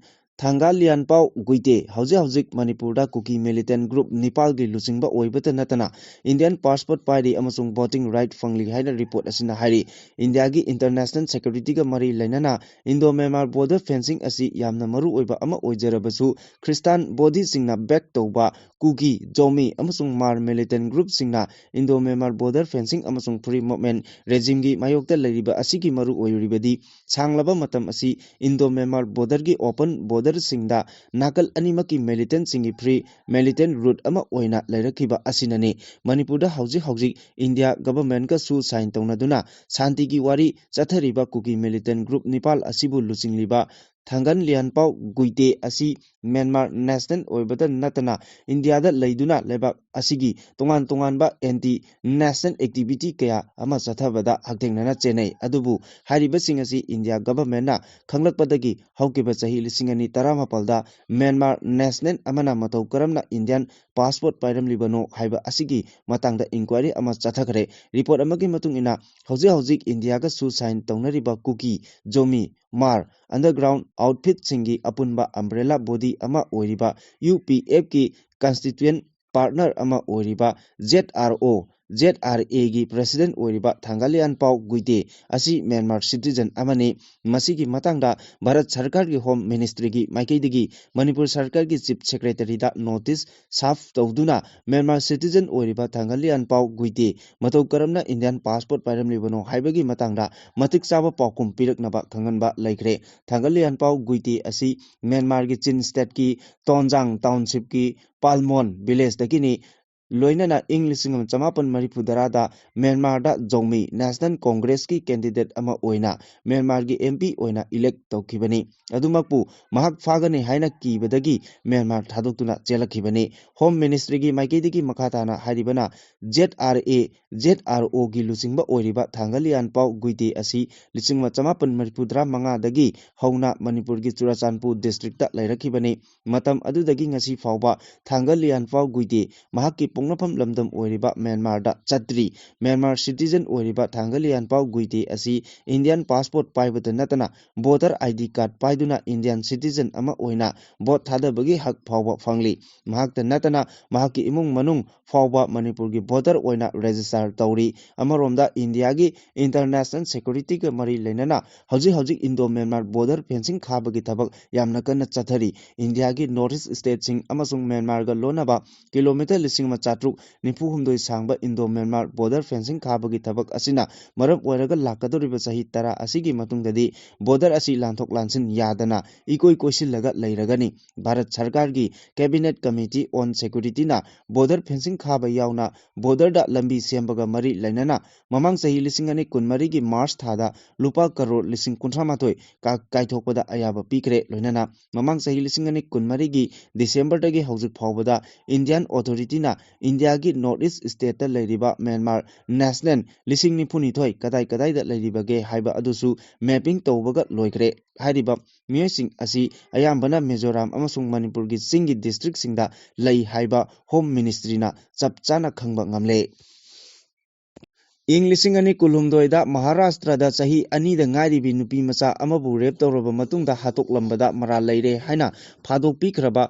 ꯊꯥꯡꯒꯥ ꯂꯤꯌꯥꯟꯄꯥꯎ ꯒꯨꯏꯇꯦ ꯍꯧꯖꯤꯛ ꯍꯧꯖꯤꯛ ꯃꯅꯤꯄꯨꯔꯗ ꯀꯨꯀꯤ ꯃꯤꯂꯤꯇꯦꯟꯠ ꯒ꯭ꯔꯨꯞ ꯅꯤꯄꯥꯜꯒꯤ ꯂꯨꯆꯤꯡꯕ ꯑꯣꯏꯕꯇ ꯅꯠꯇꯅ ꯏꯟꯗꯤꯌꯥꯟ ꯄꯥꯁꯄꯣꯔꯠ ꯄꯥꯏꯔꯤ ꯑꯃꯁꯨꯡ ꯚꯣꯇꯤꯡ ꯔꯥꯏꯠ ꯐꯪꯂꯤ ꯍꯥꯏꯅ ꯔꯤꯄꯣꯔꯠ ꯑꯁꯤꯅ ꯍꯥꯏꯔꯤ꯫ ꯏꯟꯗꯤꯌꯥꯒꯤ ꯏꯟꯇꯔꯅꯦꯁꯅꯦꯜ ꯁꯦꯀ꯭ꯌꯨꯔꯤꯇꯤꯒ ꯃꯔꯤ ꯂꯩꯅꯅ ꯏꯟꯗꯣ ꯃ꯭ꯌꯥꯟꯃꯥꯔ ꯕꯣꯔꯗꯔ ꯐꯦꯟꯁꯤꯡ ꯑꯁꯤ ꯌꯥꯝꯅ ꯃꯔꯨ ꯑꯣꯏꯕ ꯑꯃ ꯑꯣꯏꯖꯔꯕꯁꯨ, ꯈ꯭ꯔꯤꯁꯇꯥꯟ ꯕꯣꯙꯤꯁꯤꯡꯅ ꯕꯦꯛ ꯇꯧꯕ ꯀꯨꯀꯤ, ꯖꯣꯃꯤ ꯑꯃꯁꯨꯡ ꯃꯥꯔ ꯃꯤꯂꯤꯇꯦꯟꯠ ꯒ꯭ꯔꯨꯞꯁꯤꯡꯅ ꯏꯟꯗꯣ ꯃ꯭ꯌꯥꯟꯃꯥꯔ ꯕꯣꯔꯗꯔ ꯐꯦꯟꯁꯤꯡ ꯑꯃꯁꯨꯡ ꯐ꯭ꯔꯤ ꯃꯨꯚꯃꯦꯟꯠ ꯔꯦꯖꯤꯝꯒꯤ ꯃꯥꯌꯣꯛꯇ ꯂꯩꯔꯤꯕ ꯑꯁꯤꯒꯤ ꯃꯔꯨ ꯑꯣꯏꯔꯤꯕꯗꯤ ꯁꯥꯡꯂꯕ ꯃꯇꯝ ꯑꯁꯤ ꯏꯟꯗꯣ ꯃ꯭ꯌꯥꯟꯃꯥꯔ ꯕꯣꯔꯗꯔꯒꯤ ꯑꯣꯄꯟ ꯕꯣꯔꯗꯔꯁꯤꯡꯗ ꯅꯥꯀꯜ ꯑꯅꯤꯃꯛꯀꯤ ꯃꯤꯂꯤꯇꯦꯟꯠꯁꯤꯡꯒꯤ ꯐ꯭ꯔꯤ ꯃꯤꯂꯤꯇꯦꯟꯠ ꯔꯨꯠ ꯑꯃ ꯑꯣꯏꯅ ꯂꯩꯔꯛꯈꯤꯕ ꯑꯁꯤꯅꯅꯤ꯫ ꯃꯅꯤꯄꯨꯔꯗ ꯍꯧꯖꯤꯛ ꯍꯧꯖꯤꯛ ꯏꯟꯗꯤꯌꯥ ꯒꯚꯔꯟꯃꯦꯟꯠꯀꯁꯨ ꯁꯥꯏꯟ ꯇꯧꯅꯗꯨꯅ ꯁꯥꯟꯇꯤꯒꯤ ꯋꯥꯔꯤ ꯆꯠꯊꯔꯤꯕ ꯀꯨꯀꯤ ꯃꯤꯂꯤꯇꯦꯟꯠ ꯒ꯭ꯔꯨꯞ ꯅꯤꯄꯥꯜ ꯑꯁꯤꯕꯨ ꯂꯨꯆꯤꯡꯂꯤꯕ ꯊꯥꯡꯒꯟ ꯂꯤꯌꯥꯟꯄꯥꯎ ꯒꯨꯏꯇꯦ ꯑꯁꯤ ꯃ꯭ꯌꯥꯟꯃꯥꯔ ꯅꯦꯁꯅꯦꯜ ꯑꯣꯏꯕꯗ ꯅꯠꯇꯅ ꯏꯟꯗꯤꯌꯥꯗ ꯂꯩꯗꯨꯅ ꯂꯩꯕꯥꯛ ꯑꯁꯤꯒꯤ ꯇꯣꯉꯥꯟ ꯇꯣꯉꯥꯟꯕ ꯑꯦꯟꯇꯤ ꯅꯦꯁꯅꯦꯜ ꯑꯦꯛꯇꯤꯚꯤꯇꯤ ꯀꯌꯥ ꯑꯃ ꯆꯠꯊꯕꯗ ꯍꯛꯊꯦꯡꯅꯅ ꯆꯦꯟꯅꯩ꯫ ꯑꯗꯨꯕꯨ ꯍꯥꯏꯔꯤꯕꯁꯤꯡ ꯑꯁꯤ ꯏꯟꯗꯤꯌꯥ ꯒꯚꯔꯟꯃꯦꯟꯠꯅ ꯈꯪꯂꯛꯄꯗꯒꯤ ꯍꯧꯈꯤꯕ ꯆꯍꯤ ꯂꯤꯁꯤꯡ ꯑꯅꯤ ꯇꯔꯥꯃꯥꯄꯜꯗ ꯃ꯭ꯌꯥꯟꯃꯥꯔ ꯅꯦꯁꯅꯦꯜ ꯑꯃꯅ ꯃꯇꯧ ꯀꯔꯝꯅ ꯏꯟꯗꯤꯌꯥꯟ ꯄꯥꯁꯄꯣꯔꯠ ꯄꯥꯏꯔꯝꯂꯤꯕꯅꯣ ꯍꯥꯏꯕ ꯑꯁꯤꯒꯤ ꯃꯇꯥꯡꯗ ꯏꯟꯀ꯭ꯋꯥꯏꯔꯤ ꯑꯃ ꯆꯠꯊꯈ꯭ꯔꯦ꯫ ꯔꯤꯄꯣꯔꯠ ꯑꯃꯒꯤ ꯃꯇꯨꯡ ꯏꯟꯅ ꯍꯧꯖꯤꯛ ꯍꯧꯖꯤꯛ ꯏꯟꯗꯤꯌꯥꯒꯁꯨ ꯁꯥꯏꯟ ꯇꯧꯅꯔꯤꯕ ꯀꯨꯀꯤ, ꯖꯣꯃꯤ, ꯃꯥꯔ ꯑꯟꯗꯔꯒ꯭ꯔꯥꯎꯟ ꯑꯥꯎꯠꯐꯤꯠꯁꯤꯡꯒꯤ ꯑꯄꯨꯟꯕ ꯑꯝꯕ꯭ꯔꯦꯂꯥ ꯕꯣꯗꯤ ꯑꯃ ꯑꯣꯏꯔꯤꯕ ꯌꯨ ꯄꯤ ꯑꯦꯐꯀꯤ ꯀꯟꯁꯇꯤꯇ꯭ꯌꯨꯌꯦꯟ ꯄꯥꯔꯠꯅꯔ ꯑꯃ ꯑꯣꯏꯔꯤꯕ ꯖꯦꯠ ꯑꯥꯔ ꯑꯣ, ꯖꯦꯠ ꯑꯥꯔ ꯑꯦꯒꯤ ꯄ꯭ꯔꯦꯁꯤꯗꯦꯟꯠ ꯑꯣꯏꯔꯤꯕ ꯊꯥꯡꯒꯥꯂꯤꯌꯥꯟꯄꯥꯎ ꯒꯨꯏꯇꯦ ꯑꯁꯤ ꯃ꯭ꯌꯥꯟꯃꯥꯔ ꯁꯤꯇꯤꯖꯟ ꯑꯃꯅꯤ꯫ ꯃꯁꯤꯒꯤ ꯃꯇꯥꯡꯗ ꯚꯥꯔꯠ ꯁꯔꯀꯥꯔꯒꯤ ꯍꯣꯝ ꯃꯤꯅꯤꯁꯇ꯭ꯔꯤꯒꯤ ꯃꯥꯏꯀꯩꯗꯒꯤ ꯃꯅꯤꯄꯨꯔ ꯁꯔꯀꯥꯔꯒꯤ ꯆꯤꯐ ꯁꯦꯀ꯭ꯔꯦꯇꯔꯤꯗ ꯅꯣꯇꯤꯁ ꯁꯥꯔꯐ ꯇꯧꯗꯨꯅ ꯃ꯭ꯌꯥꯟꯃꯥꯔ ꯁꯤꯇꯤꯖꯟ ꯑꯣꯏꯔꯤꯕ ꯊꯥꯡꯒꯥꯂꯤꯌꯥꯟꯄꯥꯎ ꯒꯨꯏꯇꯦ ꯃꯇꯧ ꯀꯔꯝꯅ ꯏꯟꯗꯤꯌꯥꯟ ꯄꯥꯁꯄꯣꯔꯠ ꯄꯥꯏꯔꯝꯂꯤꯕꯅꯣ ꯍꯥꯏꯕꯒꯤ ꯃꯇꯥꯡꯗ ꯃꯇꯤꯛ ꯆꯥꯕ ꯄꯥꯎꯈꯨꯝ ꯄꯤꯔꯛꯅꯕ ꯈꯪꯍꯟꯕ ꯂꯩꯈ꯭ꯔꯦ꯫ ꯊꯥꯡꯒꯥꯂꯤꯌꯥꯟꯄꯥꯎ ꯒꯨꯏꯇꯦ ꯑꯁꯤ ꯃ꯭ꯌꯥꯟꯃꯥꯔꯒꯤ ꯆꯤꯟ ꯁ꯭ꯇꯦꯠꯀꯤ ꯇꯣꯟꯖꯥꯡ ꯇꯥꯎꯟꯁꯤꯞꯀꯤ ꯄꯥꯜꯃꯣꯟ ꯚꯤꯂꯦꯖꯇꯒꯤꯅꯤ꯫ ꯂꯣꯏꯅꯅ ꯏꯪ ꯂꯤꯁꯤꯡ ꯑꯃ ꯆꯃꯥꯄꯟ ꯃꯔꯤꯐꯨ ꯇꯔꯥꯗ ꯃ꯭ꯌꯥꯟꯃꯥꯔꯗ ꯖꯣꯃꯤ ꯅꯦꯁꯅꯦꯜ ꯀꯣꯡꯒ꯭ꯔꯦꯁꯀꯤ ꯀꯦꯟꯗꯤꯗꯦꯠ ꯑꯃ ꯑꯣꯏꯅ ꯃ꯭ꯌꯥꯟꯃꯥꯔꯒꯤ ꯑꯦꯝ ꯄꯤ ꯑꯣꯏꯅ ꯏꯂꯦꯛ ꯇꯧꯈꯤꯕꯅꯤ꯫ ꯑꯗꯨꯃꯛꯄꯨ ꯃꯍꯥꯛ ꯐꯥꯒꯅꯤ ꯍꯥꯏꯅ ꯀꯤꯕꯗꯒꯤ ꯃ꯭ꯌꯥꯟꯃꯥꯔ ꯊꯥꯗꯣꯛꯇꯨꯅ ꯆꯦꯜꯂꯛꯈꯤꯕꯅꯤ꯫ ꯍꯣꯝ ꯃꯤꯅꯤꯁꯇ꯭ꯔꯤꯒꯤ ꯃꯥꯏꯀꯩꯗꯒꯤ ꯃꯈꯥ ꯇꯥꯅ ꯍꯥꯏꯔꯤꯕꯅ Z R A, Z R ꯑꯣꯒꯤ ꯂꯨꯆꯤꯡꯕ ꯑꯣꯏꯔꯤꯕ ꯊꯥꯡꯒꯥꯂꯤꯌꯥꯟꯄꯥꯎ ꯒꯨꯏꯇꯦ ꯑꯁꯤ ꯂꯤꯁꯤꯡ ꯑꯃ ꯆꯃꯥꯄꯟ ꯃꯔꯤꯐꯨ ꯇꯔꯥ ꯃꯉꯥꯗꯒꯤ ꯍꯧꯅ ꯃꯅꯤꯄꯨꯔꯒꯤ ꯆꯨꯔꯥꯆꯥꯟꯄꯨꯔ ꯗꯤꯁꯇ꯭ꯔꯤꯛꯇ ꯂꯩꯔꯛꯈꯤꯕꯅꯤ꯫ ꯃꯇꯝ ꯑꯗꯨꯗꯒꯤ ꯉꯁꯤ ꯐꯥꯎꯕ ꯊꯥꯡꯒꯥꯂꯤꯌꯥꯟꯄꯥꯎ ꯒꯨꯏꯇꯦ ꯃꯍꯥꯛꯀꯤ ꯄꯣꯛꯅꯐꯝ ꯂꯝꯗꯝ ꯑꯣꯏꯔꯤꯕ ꯃ꯭ꯌꯥꯟꯃꯥꯔꯗ ꯆꯠꯇ꯭ꯔꯤ꯫ ꯃ꯭ꯌꯥꯟꯃꯥꯔ ꯁꯤꯇꯤꯖꯟ ꯑꯣꯏꯔꯤꯕ ꯊꯥꯡꯒꯥꯂꯤꯌꯥꯟꯄꯥꯎ ꯒꯨꯏꯇꯦ ꯑꯁꯤ ꯏꯟꯗꯤꯌꯥꯟ ꯄꯥꯁꯄꯣꯔꯠ ꯄꯥꯏꯕꯇ ꯅꯠꯇꯅ ꯚꯣꯇꯔ ꯑꯥꯏ ꯗꯤ ꯀꯥꯔꯗ ꯄꯥꯏꯗꯨꯅ ꯏꯟꯗꯤꯌꯥꯟ ꯁꯤꯇꯤꯖꯟ ꯑꯃ ꯑꯣꯏꯅ ꯚꯣꯠ ꯊꯥꯗꯕꯒꯤ ꯍꯛ ꯐꯥꯎꯕ ꯐꯪꯂꯤ꯫ ꯃꯍꯥꯛꯇ ꯅꯠꯇꯅ ꯃꯍꯥꯛꯀꯤ ꯏꯃꯨꯡ ꯃꯅꯨꯡ ꯐꯥꯎꯕ ꯃꯅꯤꯄꯨꯔꯒꯤ ꯚꯣꯇꯔ ꯑꯣꯏꯅ ꯔꯦꯖꯤꯁꯇꯥꯔ ꯇꯧꯔꯤ꯫ ꯑꯃꯔꯣꯝꯗ ꯏꯟꯗꯤꯌꯥꯒꯤ ꯏꯟꯇꯔꯅꯦꯁꯅꯦꯜ ꯁꯦꯀ꯭ꯌꯨꯔꯤꯇꯤꯒ ꯃꯔꯤ ꯂꯩꯅꯅ ꯍꯧꯖꯤꯛ ꯍꯧꯖꯤꯛ ꯏꯟꯗꯣ ꯃ꯭ꯌꯥꯟꯃꯥꯔ ꯕꯣꯔꯗꯔ ꯐꯦꯟꯁꯤꯡ ꯈꯥꯕꯒꯤ ꯊꯕꯛ ꯌꯥꯝꯅ ꯀꯟꯅ ꯆꯠꯊꯔꯤ꯫ ꯏꯟꯗꯤꯌꯥꯒꯤ ꯅꯣꯔꯠ ꯏꯁ ꯁ꯭ꯇꯦꯠꯁꯤꯡ ꯑꯃꯁꯨꯡ ꯃ꯭ꯌꯥꯟꯃꯥꯔꯒ ꯂꯣꯟꯅꯕ ꯀꯤꯂꯣꯃꯤꯇꯔ ꯂꯤꯁꯤꯡ ꯑꯃ ꯆꯥꯇ꯭ꯔꯨꯛ ꯅꯤꯐꯨ ꯍꯨꯝꯗꯣꯏ ꯁꯥꯡꯕ ꯏꯟꯗꯣ ꯃ꯭ꯌꯥꯟꯃꯥꯔ ꯕꯣꯔꯗꯔ ꯐꯦꯟꯁꯤꯡ ꯈꯥꯕꯒꯤ ꯊꯕꯛ ꯑꯁꯤꯅ ꯃꯔꯝ ꯑꯣꯏꯔꯒ ꯂꯥꯛꯀꯗꯧꯔꯤꯕ ꯆꯍꯤ ꯇꯔꯥ ꯑꯁꯤꯒꯤ ꯃꯇꯨꯡꯗꯗꯤ ꯕꯣꯔꯗꯔ ꯑꯁꯤ ꯂꯥꯟꯊꯣꯛ ꯂꯥꯟꯁꯤꯟ ꯌꯥꯗꯅ ꯏꯀꯣꯏ ꯀꯣꯏꯁꯤꯜꯂꯒ ꯂꯩꯔꯒꯅꯤ꯫ ꯚꯥꯔꯠ ꯁꯔꯀꯥꯔꯒꯤ Cabinet Committee on Security ꯅ ꯕꯣꯔꯗꯔ ꯐꯦꯟꯁꯤꯡ ꯈꯥꯕ ꯌꯥꯎꯅ ꯕꯣꯔꯗꯔꯗ ꯂꯝꯕꯤ ꯁꯦꯝꯕꯒ ꯃꯔꯤ ꯂꯩꯅꯅ ꯃꯃꯥꯡ ꯆꯍꯤ ꯂꯤꯁꯤꯡ ꯑꯅꯤ ꯀꯨꯟꯃꯔꯤꯒꯤ ꯃꯥꯔꯆ ꯊꯥꯗ ꯂꯨꯄꯥ ꯀꯔꯣꯔ ꯂꯤꯁꯤꯡ ꯀꯨꯟꯊ꯭ꯔꯥ ꯃꯥꯊꯣꯏ ꯀꯥ-, ꯀꯥꯏꯊꯣꯛꯄꯗ ꯑꯌꯥꯕ ꯄꯤꯈ꯭ꯔꯦ꯫ ꯂꯣꯏꯅꯅ ꯃꯃꯥꯡ ꯆꯍꯤ ꯂꯤꯁꯤꯡ ꯑꯅꯤ ꯀꯨꯟꯃꯔꯤꯒꯤ ꯗꯤꯁꯦꯝꯕꯔꯗꯒꯤ ꯍꯧꯖꯤꯛ ꯐꯥꯎꯕꯗ Indian Authority ꯅ ꯏꯟꯗꯤꯌꯥꯒꯤ North East State ꯇ ꯂꯩꯔꯤꯕ ꯃ꯭ꯌꯥꯟꯃꯥꯔ National ꯂꯤꯁꯤꯡ ꯅꯤꯐꯨ ꯅꯤꯊꯣꯏ ꯀꯗꯥꯏ ꯀꯗꯥꯏꯗ ꯂꯩꯔꯤꯕꯒꯦ ꯍꯥꯏꯕ ꯑꯗꯨꯁꯨ mapping ꯇꯧꯕꯒ ꯂꯣꯏꯈ꯭ꯔꯦ꯫ ꯍꯥꯏꯔꯤꯕ ꯃꯤꯑꯣꯏꯁꯤꯡ ꯑꯁꯤ ꯑꯌꯥꯝꯕꯅ ꯃꯤꯖꯣꯔꯥꯝ ꯑꯃꯁꯨꯡ ꯃꯅꯤꯄꯨꯔꯒꯤ ꯆꯤꯡꯒꯤ district ꯁꯤꯡꯗ ꯂꯩ ꯍꯥꯏꯕ Home Ministry ꯅ ꯆꯞ ꯆꯥꯅ ꯈꯪꯕ ꯉꯝꯂꯦ꯫ ꯏꯪ ꯂꯤꯁꯤꯡ ꯑꯅꯤ ꯀꯨꯟꯍꯨꯝꯗꯣꯏꯗ ꯃꯍꯥꯔꯥꯁꯇ꯭ꯔꯗ ꯆꯍꯤ ꯑꯅꯤꯗ ꯉꯥꯏꯔꯤꯕꯤ ꯅꯨꯄꯤ ꯃꯆꯥ ꯑꯃꯕꯨ rape ꯇꯧꯔꯕ ꯃꯇꯨꯡꯗ ꯍꯥꯠꯇꯣꯛꯂꯝꯕꯗ ꯃꯔꯥꯜ ꯂꯩꯔꯦ ꯍꯥꯏꯅ ꯐꯥꯗꯣꯛꯄꯤꯈ꯭ꯔꯕ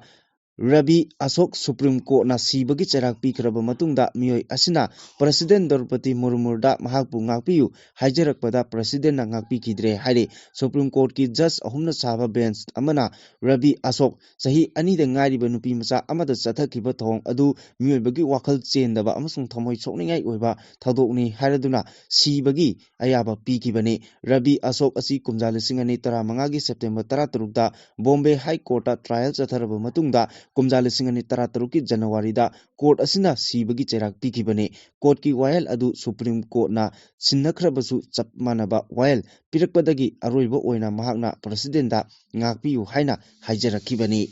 ꯔꯕꯤ ꯑꯁꯣꯛ Supreme Court ꯅ ꯁꯤꯕꯒꯤ ꯆꯩꯔꯥꯛ ꯄꯤꯈ꯭ꯔꯕ ꯃꯇꯨꯡꯗ ꯃꯤꯑꯣꯏ ꯑꯁꯤꯅ President ꯗ꯭ꯔꯧꯄꯗꯤ ꯃꯨꯔꯃꯨꯗ ꯃꯍꯥꯛꯄꯨ ꯉꯥꯛꯄꯤꯌꯨ ꯍꯥꯏꯖꯔꯛꯄꯗ President ꯅ ꯉꯥꯛꯄꯤꯈꯤꯗ꯭ꯔꯦ ꯍꯥꯏꯔꯤ꯫ Supreme Court ꯀꯤ judge ꯑꯍꯨꯝꯅ ꯁꯥꯕ bench ꯑꯃꯅ ꯔꯕꯤ ꯑꯁꯣꯛ, ꯆꯍꯤ ꯑꯅꯤꯗ ꯉꯥꯏꯔꯤꯕ ꯅꯨꯄꯤ ꯃꯆꯥ ꯑꯃꯗ ꯆꯠꯊꯈꯤꯕ ꯊꯧꯑꯣꯡ ꯑꯗꯨ ꯃꯤꯑꯣꯏꯕꯒꯤ ꯋꯥꯈꯜ ꯆꯦꯟꯗꯕ ꯑꯃꯁꯨꯡ ꯊꯃꯣꯏ ꯁꯣꯛꯅꯤꯡꯉꯥꯏ ꯑꯣꯏꯕ ꯊꯧꯗꯣꯛꯅꯤ ꯍꯥꯏꯔꯗꯨꯅ ꯁꯤꯕꯒꯤ ꯑꯌꯥꯕ ꯄꯤꯈꯤꯕꯅꯤ꯫ ꯔꯕꯤ ꯑꯁꯣꯛ ꯑꯁꯤ ꯀꯨꯝꯖꯥ ꯂꯤꯁꯤꯡ ꯑꯅꯤ ꯇꯔꯥꯃꯉꯥꯒꯤ September ꯇꯔꯥꯇꯔꯨꯛꯇ Bombay High Court ꯇ trial ꯆꯠꯊꯔꯕ ꯃꯇꯨꯡꯗ ꯀꯨꯝꯖꯥ ꯂꯤꯁꯤꯡ ꯑꯅꯤ ꯇꯔꯥꯇꯔꯨꯛꯀꯤ January ꯗ court ꯑꯁꯤꯅ ꯁꯤꯕꯒꯤ ꯆꯩꯔꯥꯛ ꯄꯤꯈꯤꯕꯅꯤ꯫ Court ꯀꯤ ꯋꯥꯌꯦꯜ ꯑꯗꯨ Supreme Court ꯅ ꯁꯤꯟꯅꯈ꯭ꯔꯕꯁꯨ ꯆꯞ ꯃꯥꯟꯅꯕ ꯋꯥꯌꯦꯜ ꯄꯤꯔꯛꯄꯗꯒꯤ ꯑꯔꯣꯏꯕ ꯑꯣꯏꯅ ꯃꯍꯥꯛꯅ President ꯗ ꯉꯥꯛꯄꯤꯌꯨ ꯍꯥꯏꯅ ꯍꯥꯏꯖꯔꯛꯈꯤꯕꯅꯤ꯫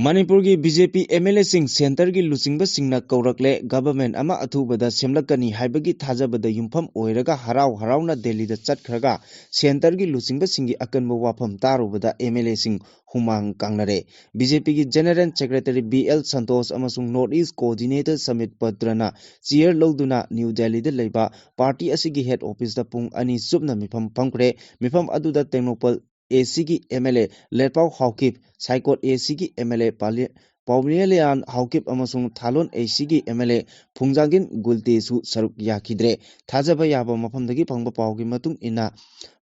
ꯃꯅꯤꯄꯨꯔꯒꯤ B J P M L A ꯁꯤꯡ centre ꯒꯤ ꯂꯨꯆꯤꯡꯕꯁꯤꯡꯅ ꯀꯧꯔꯛꯂꯦ꯫ Government ꯑꯃ ꯑꯊꯨꯕꯗ ꯁꯦꯝꯂꯛꯀꯅꯤ ꯍꯥꯏꯕꯒꯤ ꯊꯥꯖꯕꯗ ꯌꯨꯝꯐꯝ ꯑꯣꯏꯔꯒ ꯍꯔꯥꯎ ꯍꯔꯥꯎꯅ ꯗꯦꯜꯂꯤꯗ ꯆꯠꯈ꯭ꯔꯒ centre ꯒꯤ ꯂꯨꯆꯤꯡꯕꯁꯤꯡꯒꯤ ꯑꯀꯟꯕ ꯋꯥꯐꯝ ꯇꯥꯔꯨꯕꯗ M L A ꯁꯤꯡ ꯍꯨꯃꯥꯡ ꯀꯥꯡꯅꯔꯦ꯫ B J P ꯒꯤ General Secretary B L Santosh ꯑꯃꯁꯨꯡ North East Coordinator Samit Patra ꯅ chair ꯂꯧꯗꯨꯅ ꯅ꯭ꯌꯨ ꯗꯦꯜꯂꯤꯗ ꯂꯩꯕ party ꯑꯁꯤꯒꯤ head office ꯇ ꯄꯨꯡ ꯑꯅꯤ ꯆꯨꯞꯅ ꯃꯤꯐꯝ ꯐꯝꯈ꯭ꯔꯦ꯫ ꯃꯤꯐꯝ ꯑꯗꯨꯗ ꯇꯦꯡꯅꯧꯄꯜ A C ꯒꯤ M L A ꯂꯦꯠꯄꯥꯎ Haokip, ꯁꯥꯏꯀꯣꯠ A C ꯒꯤ M L A Pale-, ꯄꯥꯎꯃꯤꯌꯥꯂꯤꯌꯥꯟ Haokip ꯑꯃꯁꯨꯡ ꯊꯥꯂꯣꯟ ꯑꯦꯁꯤꯒꯤ ꯑꯦꯝ ꯑꯦꯜ ꯑꯦ ꯐꯨꯡꯖꯥꯡꯒꯤꯟ ꯒꯨꯜꯇꯦꯁꯨ ꯁꯔꯨꯛ ꯌꯥꯈꯤꯗ꯭ꯔꯦ꯫ ꯊꯥꯖꯕ ꯌꯥꯕ ꯃꯐꯝꯗꯒꯤ ꯐꯪꯕ ꯄꯥꯎꯒꯤ ꯃꯇꯨꯡ ꯏꯟꯅ,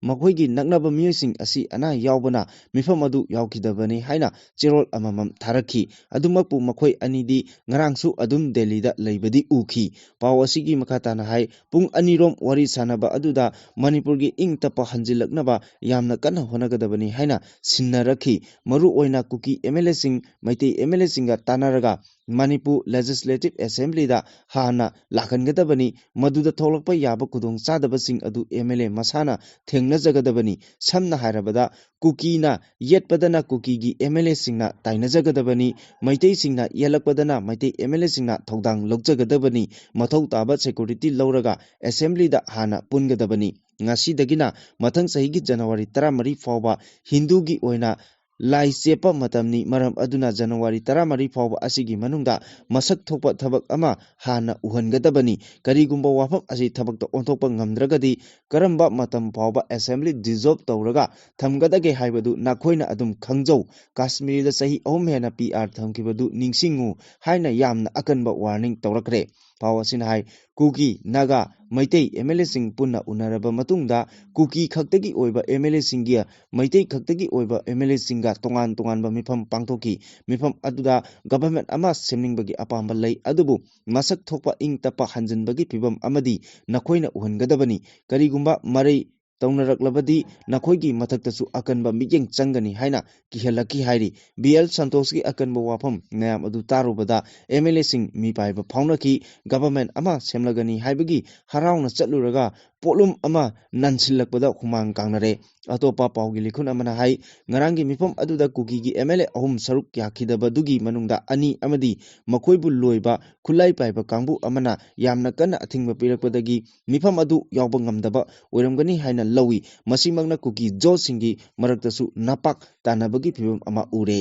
ꯃꯈꯣꯏꯒꯤ ꯅꯛꯅꯕ ꯃꯤꯑꯣꯏꯁꯤꯡ ꯑꯁꯤ ꯑꯅꯥ ꯌꯥꯎꯕꯅ ꯃꯤꯐꯝ ꯑꯗꯨ ꯌꯥꯎꯈꯤꯗꯕꯅꯤ ꯍꯥꯏꯅ ꯆꯦꯔꯣꯜ ꯑꯃꯃꯝ ꯊꯥꯔꯛꯈꯤ꯫ ꯑꯗꯨꯃꯛꯄꯨ ꯃꯈꯣꯏ ꯑꯅꯤꯗꯤ ꯉꯔꯥꯡꯁꯨ ꯑꯗꯨꯝ ꯗꯦꯜꯂꯤꯗ ꯂꯩꯕꯗꯤ ꯎꯈꯤ꯫ ꯄꯥꯎ ꯑꯁꯤꯒꯤ ꯃꯈꯥ ꯇꯥꯅ ꯍꯥꯏ, ꯄꯨꯡ ꯑꯅꯤꯔꯣꯝ ꯋꯥꯔꯤ ꯁꯥꯟꯅꯕ ꯑꯗꯨꯗ ꯃꯅꯤꯄꯨꯔꯒꯤ ꯏꯪ ꯇꯞꯄ ꯍꯟꯖꯤꯜꯂꯛꯅꯕ ꯌꯥꯝꯅ ꯀꯟꯅ ꯍꯣꯠꯅꯒꯗꯕꯅꯤ ꯍꯥꯏꯅ ꯁꯤꯟꯅꯔꯛꯈꯤ꯫ ꯃꯔꯨꯑꯣꯏꯅ ꯀꯨꯀꯤ ꯑꯦꯝ ꯑꯦꯜ ꯑꯦꯁꯤꯡ, ꯃꯩꯇꯩ ꯑꯦꯝ ꯑꯦꯜ ꯑꯦꯁꯤꯡꯒ ꯇꯥꯟꯅꯔꯒ ꯃꯅꯤꯄꯨꯔ ꯂꯦꯖꯤꯁꯂꯦꯇꯤꯚ ꯑꯦꯁꯦꯝꯕ꯭ꯂꯤꯗ ꯍꯥꯟꯅ ꯂꯥꯛꯍꯟꯒꯗꯕꯅꯤ꯫ ꯃꯗꯨꯗ ꯊꯣꯛꯂꯛꯄ ꯌꯥꯕ ꯈꯨꯗꯣꯡꯆꯥꯗꯕꯁꯤꯡ ꯑꯗꯨ ꯑꯦꯝ ꯑꯦꯜ ꯑꯦ ꯃꯁꯥꯅ ꯊꯦꯡꯅꯖꯒꯗꯕꯅꯤ꯫ ꯁꯝꯅ ꯍꯥꯏꯔꯕꯗ, ꯀꯨꯀꯤꯅ ꯌꯦꯠꯄꯗꯅ ꯀꯨꯀꯤꯒꯤ ꯑꯦꯝ ꯑꯦꯜ ꯑꯦꯁꯤꯡꯅ ꯇꯥꯏꯅꯖꯒꯗꯕꯅꯤ꯫ ꯃꯩꯇꯩꯁꯤꯡꯅ ꯌꯦꯠꯂꯛꯄꯗꯅ ꯃꯩꯇꯩ ꯑꯦꯝ ꯑꯦꯜ ꯑꯦꯁꯤꯡꯅ ꯊꯧꯗꯥꯡ ꯂꯧꯖꯒꯗꯕꯅꯤ꯫ ꯃꯊꯧ ꯇꯥꯕ ꯁꯦꯀ꯭ꯌꯨꯔꯤꯇꯤ ꯂꯧꯔꯒ ꯑꯦꯁꯦꯝꯕ꯭ꯂꯤꯗ ꯍꯥꯟꯅ ꯄꯨꯟꯒꯗꯕꯅꯤ꯫ ꯉꯁꯤꯗꯒꯤꯅ ꯃꯊꯪ ꯆꯍꯤꯒꯤ ꯖꯅꯋꯥꯔꯤ ꯇꯔꯥꯃꯔꯤ ꯐꯥꯎꯕ ꯍꯤꯟꯗꯨꯒꯤ ꯑꯣꯏꯅ ꯂꯥꯏ ꯆꯦꯠꯄ ꯃꯇꯝꯅꯤ꯫ ꯃꯔꯝ ꯑꯗꯨꯅ ꯖꯅꯋꯥꯔꯤ ꯇꯔꯥꯃꯔꯤ ꯐꯥꯎꯕ ꯑꯁꯤꯒꯤ ꯃꯅꯨꯡꯗ ꯃꯁꯛ ꯊꯣꯛꯄ ꯊꯕꯛ ꯑꯃ ꯍꯥꯟꯅ ꯎꯍꯟꯒꯗꯕꯅꯤ꯫ ꯀꯔꯤꯒꯨꯝꯕ ꯋꯥꯐꯝ ꯑꯁꯤ ꯊꯕꯛꯇ ꯑꯣꯟꯊꯣꯛꯄ ꯉꯝꯗ꯭ꯔꯒꯗꯤ ꯀꯔꯝꯕ ꯃꯇꯝ ꯐꯥꯎꯕ ꯑꯦꯁꯦꯝꯕ꯭ꯂꯤ ꯗꯤꯖꯣꯜꯕ ꯇꯧꯔꯒ ꯊꯝꯒꯗꯒꯦ ꯍꯥꯏꯕꯗꯨ ꯅꯈꯣꯏꯅ ꯑꯗꯨꯝ ꯈꯪꯖꯧ꯫ ꯀꯥꯁꯃꯤꯔꯗ ꯆꯍꯤ ꯑꯍꯨꯝ ꯍꯦꯟꯅ ꯄꯤ ꯑꯥꯔ ꯊꯝꯈꯤꯕꯗꯨ ꯅꯤꯡꯁꯤꯡꯉꯨ ꯍꯥꯏꯅ ꯌꯥꯝꯅ ꯑꯀꯟꯕ ꯋꯥꯔꯅꯤꯡ ꯇꯧꯔꯛꯈ꯭ꯔꯦ꯫ ꯄꯥꯎ ꯑꯁꯤꯅ ꯍꯥꯏ, ꯀꯨꯀꯤ, ꯅꯥꯒꯥ, ꯃꯩꯇꯩ ꯑꯦꯝ ꯑꯦꯜ ꯑꯦꯁꯤꯡ ꯄꯨꯟꯅ ꯎꯅꯔꯕ ꯃꯇꯨꯡꯗ ꯀꯨꯀꯤ ꯈꯛꯇꯒꯤ ꯑꯣꯏꯕ ꯑꯦꯝ ꯑꯦꯜ ꯑꯦꯁꯤꯡꯒꯤ, ꯃꯩꯇꯩ ꯈꯛꯇꯒꯤ ꯑꯣꯏꯕ ꯑꯦꯝ ꯑꯦꯜ ꯑꯦꯁꯤꯡꯒ ꯇꯣꯉꯥꯟ ꯇꯣꯉꯥꯟꯕ ꯃꯤꯐꯝ ꯄꯥꯡꯊꯣꯛꯈꯤ꯫ ꯃꯤꯐꯝ ꯑꯗꯨꯗ ꯒꯚꯔꯟꯃꯦꯟꯠ ꯑꯃ ꯁꯦꯝꯅꯤꯡꯕꯒꯤ ꯑꯄꯥꯝꯕ ꯂꯩ, ꯑꯗꯨꯕꯨ ꯃꯁꯛ ꯊꯣꯛꯄ ꯏꯪ ꯇꯞꯄ ꯍꯟꯖꯤꯟꯕꯒꯤ ꯐꯤꯚꯝ ꯑꯃꯗꯤ ꯅꯈꯣꯏꯅ ꯎꯍꯟꯒꯗꯕꯅꯤ꯫ ꯀꯔꯤꯒꯨꯝꯕ ꯃꯔꯩ ꯇꯧꯅꯔꯛꯂꯕꯗꯤ ꯅꯈꯣꯏꯒꯤ ꯃꯊꯛꯇꯁꯨ ꯑꯀꯟꯕ ꯃꯤꯠꯌꯦꯡ ꯆꯪꯒꯅꯤ ꯍꯥꯏꯅ ꯀꯤꯍꯜꯂꯛꯈꯤ ꯍꯥꯏꯔꯤ꯫ ꯕꯤ ꯑꯦꯜ ꯁꯟꯇꯣꯁꯀꯤ ꯑꯀꯟꯕ ꯋꯥꯐꯝ ꯃꯌꯥꯝ ꯑꯗꯨ ꯇꯥꯔꯨꯕꯗ ꯑꯦꯝ ꯑꯦꯜ ꯑꯦꯁꯤꯡ ꯃꯤꯄꯥꯏꯕ ꯐꯥꯎꯅꯈꯤ꯫ ꯒꯚꯔꯟꯃꯦꯟꯠ ꯑꯃ ꯁꯦꯝꯂꯒꯅꯤ ꯍꯥꯏꯕꯒꯤ ꯍꯔꯥꯎꯅ ꯆꯠꯂꯨꯔꯒ ꯄꯣꯠꯂꯨꯝ ꯑꯃ ꯅꯟꯁꯤꯜꯂꯛꯄꯗ ꯍꯨꯃꯥꯡ ꯀꯥꯡꯅꯔꯦ꯫ ꯑꯇꯣꯞꯄ ꯄꯥꯎꯒꯤ ꯂꯤꯈꯨꯟ ꯑꯃꯅ ꯍꯥꯏ, ꯉꯔꯥꯡꯒꯤ ꯃꯤꯐꯝ ꯑꯗꯨꯗ ꯀꯨꯀꯤꯒꯤ ꯑꯦꯝ ꯑꯦꯜ ꯑꯦ ꯑꯍꯨꯝ ꯁꯔꯨꯛ ꯌꯥꯈꯤꯗꯕꯗꯨꯒꯤ ꯃꯅꯨꯡꯗ ꯑꯅꯤ ꯑꯃꯗꯤ ꯃꯈꯣꯏꯕꯨ ꯂꯣꯏꯕ ꯈꯨꯠꯂꯥꯏ ꯄꯥꯏꯕ ꯀꯥꯡꯕꯨ ꯑꯃꯅ ꯌꯥꯝꯅ ꯀꯟꯅ ꯑꯊꯤꯡꯕ ꯄꯤꯔꯛꯄꯗꯒꯤ ꯃꯤꯐꯝ ꯑꯗꯨ ꯌꯥꯎꯕ ꯉꯝꯗꯕ ꯑꯣꯏꯔꯝꯒꯅꯤ ꯍꯥꯏꯅ ꯂꯧꯏ꯫ ꯃꯁꯤꯃꯛꯅ ꯀꯨꯀꯤ ꯖꯣꯁꯁꯤꯡꯒꯤ ꯃꯔꯛꯇꯁꯨ ꯅꯄꯥꯛ ꯇꯥꯅꯕꯒꯤ ꯐꯤꯚꯝ ꯑꯃ ꯎꯔꯦ꯫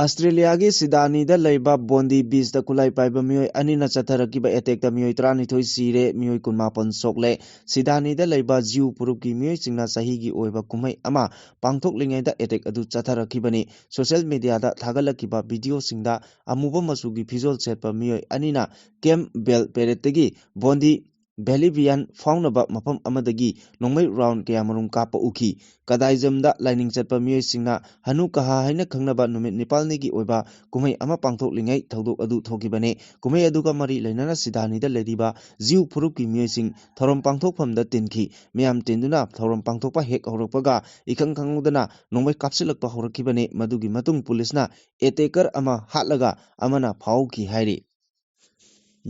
ꯑꯁꯇ꯭ꯔꯦꯂꯤꯌꯥꯒꯤ ꯁꯤꯗꯥꯅꯤꯗ ꯂꯩꯕ ꯕꯣꯟꯗꯤ ꯕꯤꯆꯇ ꯈꯨꯠꯂꯥꯏ ꯄꯥꯏꯕ ꯃꯤꯑꯣꯏ ꯑꯅꯤꯅ ꯆꯠꯊꯔꯛꯈꯤꯕ ꯑꯦꯇꯦꯛꯇ ꯃꯤꯑꯣꯏ ꯇꯔꯥꯅꯤꯊꯣꯏ ꯁꯤꯔꯦ, ꯃꯤꯑꯣꯏ ꯀꯨꯟꯃꯥꯄꯟ ꯁꯣꯛꯂꯦ꯫ ꯁꯤꯗꯥꯅꯤꯗ ꯂꯩꯕ ꯖꯤꯎ ꯐꯨꯔꯨꯞꯀꯤ ꯃꯤꯑꯣꯏꯁꯤꯡꯅ ꯆꯍꯤꯒꯤ ꯑꯣꯏꯕ ꯀꯨꯝꯍꯩ ꯑꯃ ꯄꯥꯡꯊꯣꯛꯂꯤꯉꯩꯗ ꯑꯦꯇꯦꯛ ꯑꯗꯨ ꯆꯠꯊꯔꯛꯈꯤꯕꯅꯤ꯫ ꯁꯣꯁꯤꯌꯦꯜ ꯃꯤꯗꯤꯌꯥꯗ ꯊꯥꯒꯠꯂꯛꯈꯤꯕ ꯚꯤꯗꯤꯑꯣꯁꯤꯡꯗ ꯑꯃꯨꯕ ꯃꯆꯨꯒꯤ ꯐꯤꯖꯣꯜ ꯁꯦꯠꯄ ꯃꯤꯑꯣꯏ ꯑꯅꯤꯅ ꯀꯦꯝꯞ ꯕꯦꯜ ꯄꯦꯔꯦꯠꯇꯒꯤ ꯕꯣꯟꯗꯤ ꯚꯦꯂꯤꯚꯤꯌꯥꯟ ꯐꯥꯎꯅꯕ ꯃꯐꯝ ꯑꯃꯗꯒꯤ ꯅꯣꯡꯃꯩ ꯔꯥꯎꯟ ꯀꯌꯥꯃꯔꯨꯝ ꯀꯥꯞꯄ ꯎꯈꯤ꯫ ꯀꯗꯥꯏꯖꯝꯗ ꯂꯥꯏꯅꯤꯡ ꯆꯠꯄ ꯃꯤꯑꯣꯏꯁꯤꯡꯅ ꯍꯅꯨ ꯀꯍꯥ ꯍꯥꯏꯅ ꯈꯪꯅꯕ ꯅꯨꯃꯤꯠ ꯅꯤꯄꯥꯜꯅꯤꯒꯤ ꯑꯣꯏꯕ ꯀꯨꯝꯍꯩ ꯑꯃ ꯄꯥꯡꯊꯣꯛꯂꯤꯉꯩ ꯊꯧꯗꯣꯛ ꯑꯗꯨ ꯊꯣꯛꯈꯤꯕꯅꯤ꯫ ꯀꯨꯝꯍꯩ ꯑꯗꯨꯒ ꯃꯔꯤ ꯂꯩꯅꯅ ꯁꯤꯗꯥꯅꯤꯗ ꯂꯩꯔꯤꯕ ꯖꯤꯎ ꯐꯨꯔꯨꯞꯀꯤ ꯃꯤꯑꯣꯏꯁꯤꯡ ꯊꯧꯔꯝ ꯄꯥꯡꯊꯣꯛꯐꯝꯗ ꯇꯤꯟꯈꯤ꯫ ꯃꯤꯌꯥꯝ ꯇꯤꯟꯗꯨꯅ ꯊꯧꯔꯝ ꯄꯥꯡꯊꯣꯛꯄ ꯍꯦꯛ ꯍꯧꯔꯛꯄꯒ ꯏꯈꯪ ꯈꯪꯍꯧꯗꯅ ꯅꯣꯡꯃꯩ ꯀꯥꯞꯁꯤꯜꯂꯛꯄ ꯍꯧꯔꯛꯈꯤꯕꯅꯤ꯫ ꯃꯗꯨꯒꯤ ꯃꯇꯨꯡ ꯄꯨꯂꯤꯁꯅ ꯑꯦꯇꯦꯀꯔ ꯑꯃ ꯍꯥꯠꯂꯒ ꯑꯃꯅ ꯐꯥꯍꯧꯈꯤ ꯍꯥꯏꯔꯤ꯫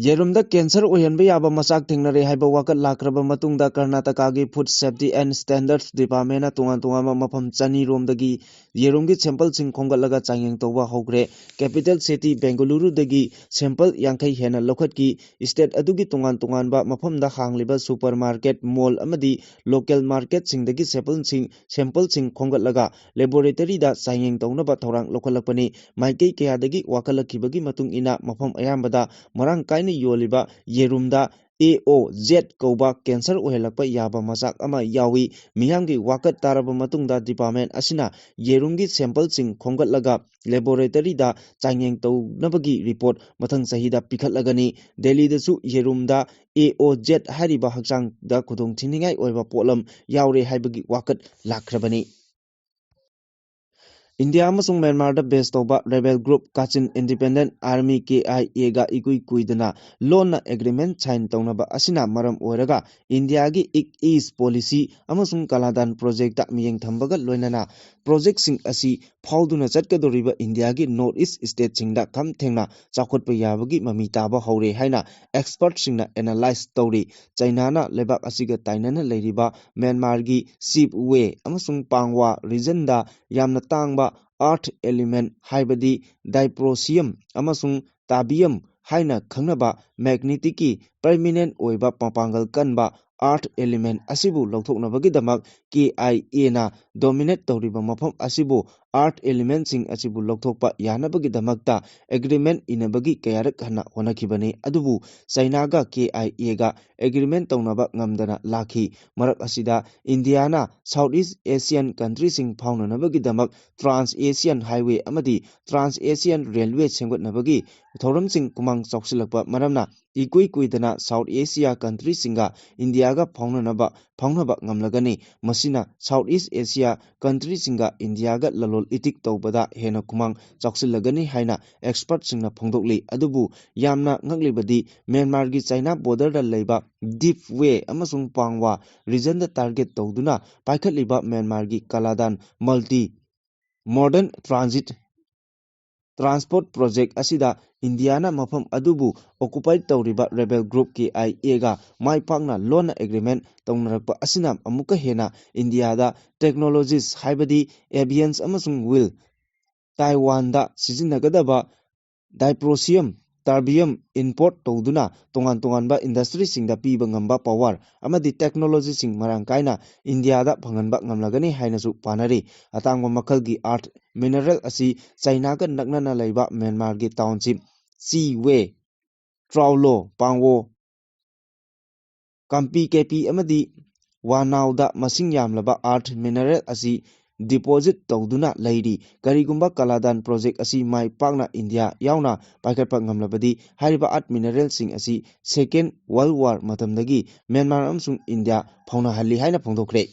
ꯌꯦꯔꯨꯝꯗ ꯀꯦꯟꯁꯔ ꯑꯣꯏꯍꯟꯕ ꯌꯥꯕ ꯃꯆꯥꯛ ꯊꯦꯡꯅꯔꯦ ꯍꯥꯏꯕ ꯋꯥꯀꯠ ꯂꯥꯛꯈ꯭ꯔꯕ ꯃꯇꯨꯡꯗ ꯀꯔꯅꯥꯇꯀꯥꯒꯤ ꯐꯨꯗ ꯁꯦꯐꯇꯤ ꯑꯦꯟ ꯁ꯭ꯇꯦꯟꯗꯔꯗꯁ ꯗꯤꯄꯥꯔꯠꯃꯦꯟꯅ ꯇꯣꯉꯥꯟ ꯇꯣꯉꯥꯟꯕ ꯃꯐꯝ ꯆꯅꯤ ꯔꯣꯝꯗꯒꯤ ꯌꯦꯔꯨꯝꯒꯤ ꯁꯦꯝꯄꯜꯁꯤꯡ ꯈꯣꯝꯒꯠꯂꯒ ꯆꯥꯡꯌꯦꯡ ꯇꯧꯕ ꯍꯧꯈ꯭ꯔꯦ꯫ ꯀꯦꯄꯤꯇꯦꯜ ꯁꯤꯇꯤ ꯕꯦꯡꯒꯂꯨꯔꯨꯗꯒꯤ ꯁꯦꯝꯄꯜ ꯌꯥꯡꯈꯩ ꯍꯦꯟꯅ ꯂꯧꯈꯠꯈꯤ꯫ ꯁ꯭ꯇꯦꯠ ꯑꯗꯨꯒꯤ ꯇꯣꯉꯥꯟ ꯇꯣꯉꯥꯟꯕ ꯃꯐꯝꯗ ꯍꯥꯡꯂꯤꯕ ꯁꯨꯄꯔ ꯃꯥꯔꯀꯦꯠ, ꯃꯣꯜ ꯑꯃꯗꯤ ꯂꯣꯀꯦꯜ ꯃꯥꯔꯀꯦꯠꯁꯤꯡꯗꯒꯤ ꯁꯦꯝꯄꯜꯁꯤꯡ, ꯁꯦꯝꯄꯜꯁꯤꯡ ꯈꯣꯝꯒꯠꯂꯒ ꯂꯦꯕꯣꯔꯦꯇꯔꯤꯗ ꯆꯥꯡꯌꯦꯡ ꯇꯧꯅꯕ ꯊꯧꯔꯥꯡ ꯂꯧꯈꯠꯂꯛꯄꯅꯤ꯫ ꯃꯥꯏꯀꯩ ꯀꯌꯥꯗꯒꯤ ꯋꯥꯀꯠꯂꯛꯈꯤꯕꯒꯤ ꯃꯇꯨꯡ ꯏꯟꯅ ꯃꯐꯝ ꯑꯌꯥꯝꯕꯗ ꯃꯔꯥꯡ ꯀꯥꯏꯅ ꯌꯣꯜꯂꯤꯕ ꯌꯦꯔꯨꯝꯗ ꯑꯦ ꯑꯣ ꯖꯦꯠ ꯀꯧꯕ ꯀꯦꯟꯁꯔ ꯑꯣꯏꯍꯜꯂꯛꯄ ꯌꯥꯕ ꯃꯆꯥꯛ ꯑꯃ ꯌꯥꯎꯏ꯫ ꯃꯤꯌꯥꯝꯒꯤ ꯋꯥꯀꯠ ꯇꯥꯔꯕ ꯃꯇꯨꯡꯗ ꯗꯤꯄꯥꯔꯠꯃꯦꯟ ꯑꯁꯤꯅ ꯌꯦꯔꯨꯝꯒꯤ ꯁꯦꯝꯄꯜꯁꯤꯡ ꯈꯣꯝꯒꯠꯂꯒ ꯂꯦꯕꯣꯔꯦꯇꯔꯤꯗ ꯆꯥꯡꯌꯦꯡ ꯇꯧꯅꯕꯒꯤ ꯔꯤꯄꯣꯔꯠ ꯃꯊꯪ ꯆꯍꯤꯗ ꯄꯤꯈꯠꯂꯒꯅꯤ꯫ ꯗꯦꯜꯂꯤꯗꯁꯨ ꯌꯦꯔꯨꯝꯗ ꯑꯦ ꯑꯣ ꯖꯦꯠ ꯍꯥꯏꯔꯤꯕ ꯍꯛꯆꯥꯡꯗ ꯈꯨꯗꯣꯡꯊꯤꯅꯤꯡꯉꯥꯏ ꯑꯣꯏꯕ ꯄꯣꯠꯂꯝ ꯌꯥꯎꯔꯦ ꯍꯥꯏꯕꯒꯤ ꯋꯥꯀꯠ ꯂꯥꯛꯈ꯭ꯔꯕꯅꯤ꯫ ꯏꯟꯗꯤꯌꯥ ꯑꯃꯁꯨꯡ ꯃ꯭ꯌꯥꯟꯃꯥꯔꯗ ꯕꯦꯁ ꯇꯧꯕ ꯔꯦꯕꯦꯜ ꯒ꯭ꯔꯨꯞ ꯀꯥꯆꯤꯟ ꯏꯟꯗꯤꯄꯦꯟꯗꯦꯟꯠ ꯑꯥꯔꯃꯤ, ꯀꯦ ꯑꯥꯏ ꯑꯦꯒ ꯏꯀꯨꯏ ꯀꯨꯏꯗꯅ ꯂꯣꯟꯅ ꯑꯦꯒ꯭ꯔꯤꯃꯦꯟꯠ ꯁꯥꯏꯟ ꯇꯧꯅꯕ ꯑꯁꯤꯅ ꯃꯔꯝ ꯑꯣꯏꯔꯒ ꯏꯟꯗꯤꯌꯥꯒꯤ ꯏꯛ ꯏꯁ ꯄꯣꯂꯤꯁꯤ ꯑꯃꯁꯨꯡ ꯀꯂꯥꯗꯥꯟ ꯄ꯭ꯔꯣꯖꯦꯛꯇ ꯃꯤꯠꯌꯦꯡ ꯊꯝꯕꯒ ꯂꯣꯏꯅꯅ ꯄ꯭ꯔꯣꯖꯦꯛꯁꯤꯡ ꯑꯁꯤ ꯐꯥꯎꯗꯨꯅ ꯆꯠꯀꯗꯧꯔꯤꯕ ꯏꯟꯗꯤꯌꯥꯒꯤ ꯅꯣꯔꯠ ꯏꯁ ꯁ꯭ꯇꯦꯠꯁꯤꯡꯗ ꯈꯝ ꯊꯦꯡꯅ ꯆꯥꯎꯈꯠꯄ ꯌꯥꯕꯒꯤ ꯃꯃꯤ ꯇꯥꯕ ꯍꯧꯔꯦ ꯍꯥꯏꯅ ꯑꯦꯛꯁꯄꯔꯠꯁꯤꯡꯅ ꯑꯦꯅꯥꯂꯥꯏꯖ ꯇꯧꯔꯤ꯫ ꯆꯩꯅꯥꯅ ꯂꯩꯕꯥꯛ ꯑꯁꯤꯒ ꯇꯥꯏꯅꯅ ꯂꯩꯔꯤꯕ ꯃ꯭ꯌꯥꯟꯃꯥꯔꯒꯤ ꯁꯤꯞꯋꯦ ꯑꯃꯁꯨꯡ ꯄꯥꯡꯋꯥ ꯔꯤꯖꯟꯗ ꯌꯥꯝꯅ ꯇꯥꯡꯕ ꯑꯥꯔꯊ ꯑꯦꯂꯤꯃꯦꯟꯠ ꯍꯥꯏꯕꯗꯤ ꯗꯥꯏꯄ꯭ꯔꯣꯁꯤꯌꯝ ꯑꯃꯁꯨꯡ ꯇꯥꯕꯤꯌꯝ ꯍꯥꯏꯅ ꯈꯪꯅꯕ ꯃꯦꯒꯅꯤꯇꯤꯛꯀꯤ ꯄꯔꯃꯤꯅꯦꯟꯠ ꯑꯣꯏꯕ ꯃꯄꯥꯡꯒꯜ ꯀꯟꯕ ꯑꯥꯔꯊ ꯑꯦꯂꯤꯃꯦꯟꯠ ꯑꯁꯤꯕꯨ ꯂꯧꯊꯣꯛꯅꯕꯒꯤꯗꯃꯛ ꯀꯦ ꯑꯥꯏ ꯑꯦꯅ ꯗꯣꯃꯤꯅꯦꯠ ꯇꯧꯔꯤꯕ ꯃꯐꯝ ꯑꯁꯤꯕꯨ earth elementꯁꯤꯡ ꯑꯁꯤꯕꯨ ꯂꯧꯊꯣꯛꯄ ꯌꯥꯅꯕꯒꯤꯗꯃꯛꯇ agreement ꯏꯅꯕꯒꯤ ꯀꯌꯥꯔꯛ ꯍꯟꯅ ꯍꯣꯠꯅꯈꯤꯕꯅꯤ꯫ ꯑꯗꯨꯕꯨ ꯆꯩꯅꯥꯒ ꯀꯦ ꯑꯥꯏ ꯑꯦꯒ agreement ꯇꯧꯅꯕ ꯉꯝꯗꯅ ꯂꯥꯛꯈꯤ꯫ ꯃꯔꯛ ꯑꯁꯤꯗ ꯏꯟꯗꯤꯌꯥꯅ South East Asian countryꯁꯤꯡ ꯐꯥꯎꯅꯅꯕꯒꯤꯗꯃꯛ Trans Asian Highway ꯑꯃꯗꯤ Trans Asian Railway ꯁꯦꯝꯒꯠꯅꯕꯒꯤ ꯊꯧꯔꯝꯁꯤꯡ ꯈꯨꯃꯥꯡ ꯆꯥꯎꯁꯤꯜꯂꯛꯄ ꯃꯔꯝꯅ ꯏꯀꯨꯏ ꯀꯨꯏꯗꯅ South Asia countryꯁꯤꯡꯒ ꯏꯟꯗꯤꯌꯥꯒ ꯐꯥꯎꯅꯅꯕ, ꯐꯥꯎꯅꯕ ꯉꯝꯂꯒꯅꯤ꯫ ꯃꯁꯤꯅ South East Asia countryꯁꯤꯡꯒ ꯏꯟꯗꯤꯌꯥꯒ ꯂꯂꯣꯟ ꯏꯇꯤꯛ ꯇꯧꯕꯗ ꯍꯦꯟꯅ ꯈꯨꯃꯥꯡ ꯆꯥꯎꯁꯤꯜꯂꯒꯅꯤ ꯍꯥꯏꯅ expertꯁꯤꯡꯅ ꯐꯣꯡꯗꯣꯛꯂꯤ꯫ ꯑꯗꯨꯕꯨ ꯌꯥꯝꯅ ꯉꯛꯂꯤꯕꯗꯤ ꯃ꯭ꯌꯥꯟꯃꯥꯔꯒꯤ ꯆꯩꯅꯥ borderꯗ ꯂꯩꯕ Dip Way ꯑꯃꯁꯨꯡ Pangwa regionꯗ target ꯇꯧꯗꯨꯅ ꯄꯥꯏꯈꯠꯂꯤꯕ ꯃ꯭ꯌꯥꯟꯃꯥꯔꯒꯤ Kaladan Multi Modal Transit Transport Project ꯑꯁꯤꯗ ꯏꯟꯗꯤꯌꯥꯅ ꯃꯐꯝ ꯑꯗꯨꯕꯨ occupy ꯇꯧꯔꯤꯕ rebel group ꯀꯦ ꯑꯥꯏ ꯑꯦꯒ ꯃꯥꯏ ꯄꯥꯛꯅ ꯂꯣꯟꯅ agreement ꯇꯧꯅꯔꯛꯄ ꯑꯁꯤꯅ ꯑꯃꯨꯛꯀ ꯍꯦꯟꯅ ꯏꯟꯗꯤꯌꯥꯗ technologies ꯍꯥꯏꯕꯗꯤ avions ꯑꯃꯁꯨꯡ wheel, ꯇꯥꯏꯋꯥꯟꯗ ꯁꯤꯖꯤꯟꯅꯒꯗꯕ dysprosium, terbium import ꯇꯧꯗꯨꯅ ꯇꯣꯉꯥꯟ ꯇꯣꯉꯥꯟꯕ industryꯁꯤꯡꯗ ꯄꯤꯕ ꯉꯝꯕ power ꯑꯃꯗꯤ technologyꯁꯤꯡ ꯃꯔꯥꯡ ꯀꯥꯏꯅ ꯏꯟꯗꯤꯌꯥꯗ ꯐꯪꯍꯟꯕ ꯉꯝꯂꯒꯅꯤ ꯍꯥꯏꯅꯁꯨ ꯄꯥꯅꯔꯤ꯫ ꯑꯇꯥꯡꯕ ꯃꯈꯜꯒꯤ earth mineral ꯑꯁꯤ ꯆꯩꯅꯥꯒ ꯅꯛꯅꯅ ꯂꯩꯕ ꯃ꯭ꯌꯥꯟꯃꯥꯔꯒꯤ township ꯆꯤꯋꯦ, ꯇ꯭ꯔꯥꯎꯂꯣ, ꯄꯥꯡꯋꯣ, ꯀꯥꯝꯄꯤ ꯀꯦꯄꯤ ꯑꯃꯗꯤ ꯋꯥꯅꯥꯎꯗ ꯃꯁꯤꯡ ꯌꯥꯝꯂꯕ earth mineral ꯑꯁꯤ deposit ꯇꯧꯗꯨꯅ ꯂꯩꯔꯤ꯫ ꯀꯔꯤꯒꯨꯝꯕ Kaladan project ꯑꯁꯤ ꯃꯥꯏ ꯄꯥꯛꯅ ꯏꯟꯗꯤꯌꯥ ꯌꯥꯎꯅ ꯄꯥꯏꯈꯠꯄ ꯉꯝꯂꯕꯗꯤ, ꯍꯥꯏꯔꯤꯕ earth mineralꯁꯤꯡ ꯑꯁꯤ Second World War ꯃꯇꯝꯗꯒꯤ ꯃ꯭ꯌꯥꯟꯃꯥꯔ ꯑꯃꯁꯨꯡ ꯏꯟꯗꯤꯌꯥ ꯐꯥꯎꯅꯍꯜꯂꯤ ꯍꯥꯏꯅ ꯐꯣꯡꯗꯣꯛꯈ꯭ꯔꯦ꯫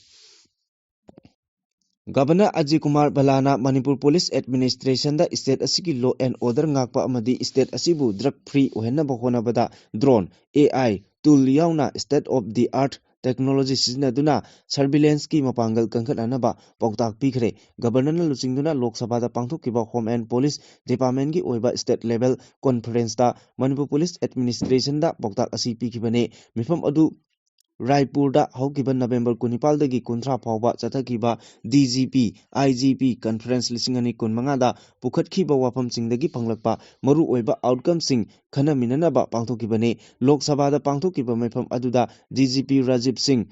Governor Ajay Kumar ꯚꯜꯂꯥꯅ Manipur police administrationꯗ state ꯑꯁꯤꯒꯤ law and order ꯉꯥꯛꯄ ꯑꯃꯗꯤ state ꯑꯁꯤꯕꯨ drug free ꯑꯣꯏꯍꯟꯅꯕ ꯍꯣꯠꯅꯕꯗ drone, A I tool ꯌꯥꯎꯅ state of the art technology ꯁꯤꯖꯤꯟꯅꯗꯨꯅ surveillancegꯤ ꯃꯄꯥꯡꯒꯜ ꯀꯟꯈꯠꯅꯅꯕ ꯄꯥꯎꯇꯥꯛ ꯄꯤꯈ꯭ꯔꯦ꯫ Governorꯅ ꯂꯨꯆꯤꯡꯗꯨꯅ ꯂꯣꯛ ꯁꯚꯥꯗ ꯄꯥꯡꯊꯣꯛꯈꯤꯕ Home and Police Departmentꯀꯤ ꯑꯣꯏꯕ state level conferenceꯇ ꯃꯅꯤꯄꯨꯔ police administrationꯗ ꯄꯥꯎꯇꯥꯛ ꯑꯁꯤ ꯄꯤꯈꯤꯕꯅꯤ꯫ ꯃꯤꯐꯝ ꯑꯗꯨ ꯔꯥꯏꯄꯨꯔꯗ ꯍꯧꯈꯤꯕ ꯅꯕꯦꯝꯕꯔ ꯀꯨꯟꯅꯤꯄꯥꯜꯗꯒꯤ ꯀꯨꯟꯊ꯭ꯔꯥ ꯐꯥꯎꯕ ꯆꯠꯊꯈꯤꯕ D G P, I G P conference ꯂꯤꯁꯤꯡ ꯑꯅꯤ ꯀꯨꯟꯃꯉꯥꯗ ꯄꯨꯈꯠꯈꯤꯕ ꯋꯥꯐꯝꯁꯤꯡꯗꯒꯤ ꯐꯪꯂꯛꯄ ꯃꯔꯨꯑꯣꯏꯕ outcomeꯁꯤꯡ ꯈꯟꯅꯃꯤꯟꯅꯅꯕ ꯄꯥꯡꯊꯣꯛꯈꯤꯕꯅꯤ꯫ ꯂꯣꯛ ꯁꯚꯥꯗ ꯄꯥꯡꯊꯣꯛꯈꯤꯕ ꯃꯤꯐꯝ ꯑꯗꯨꯗ D G P ꯔꯥꯖꯤꯕ ꯁꯤꯡ,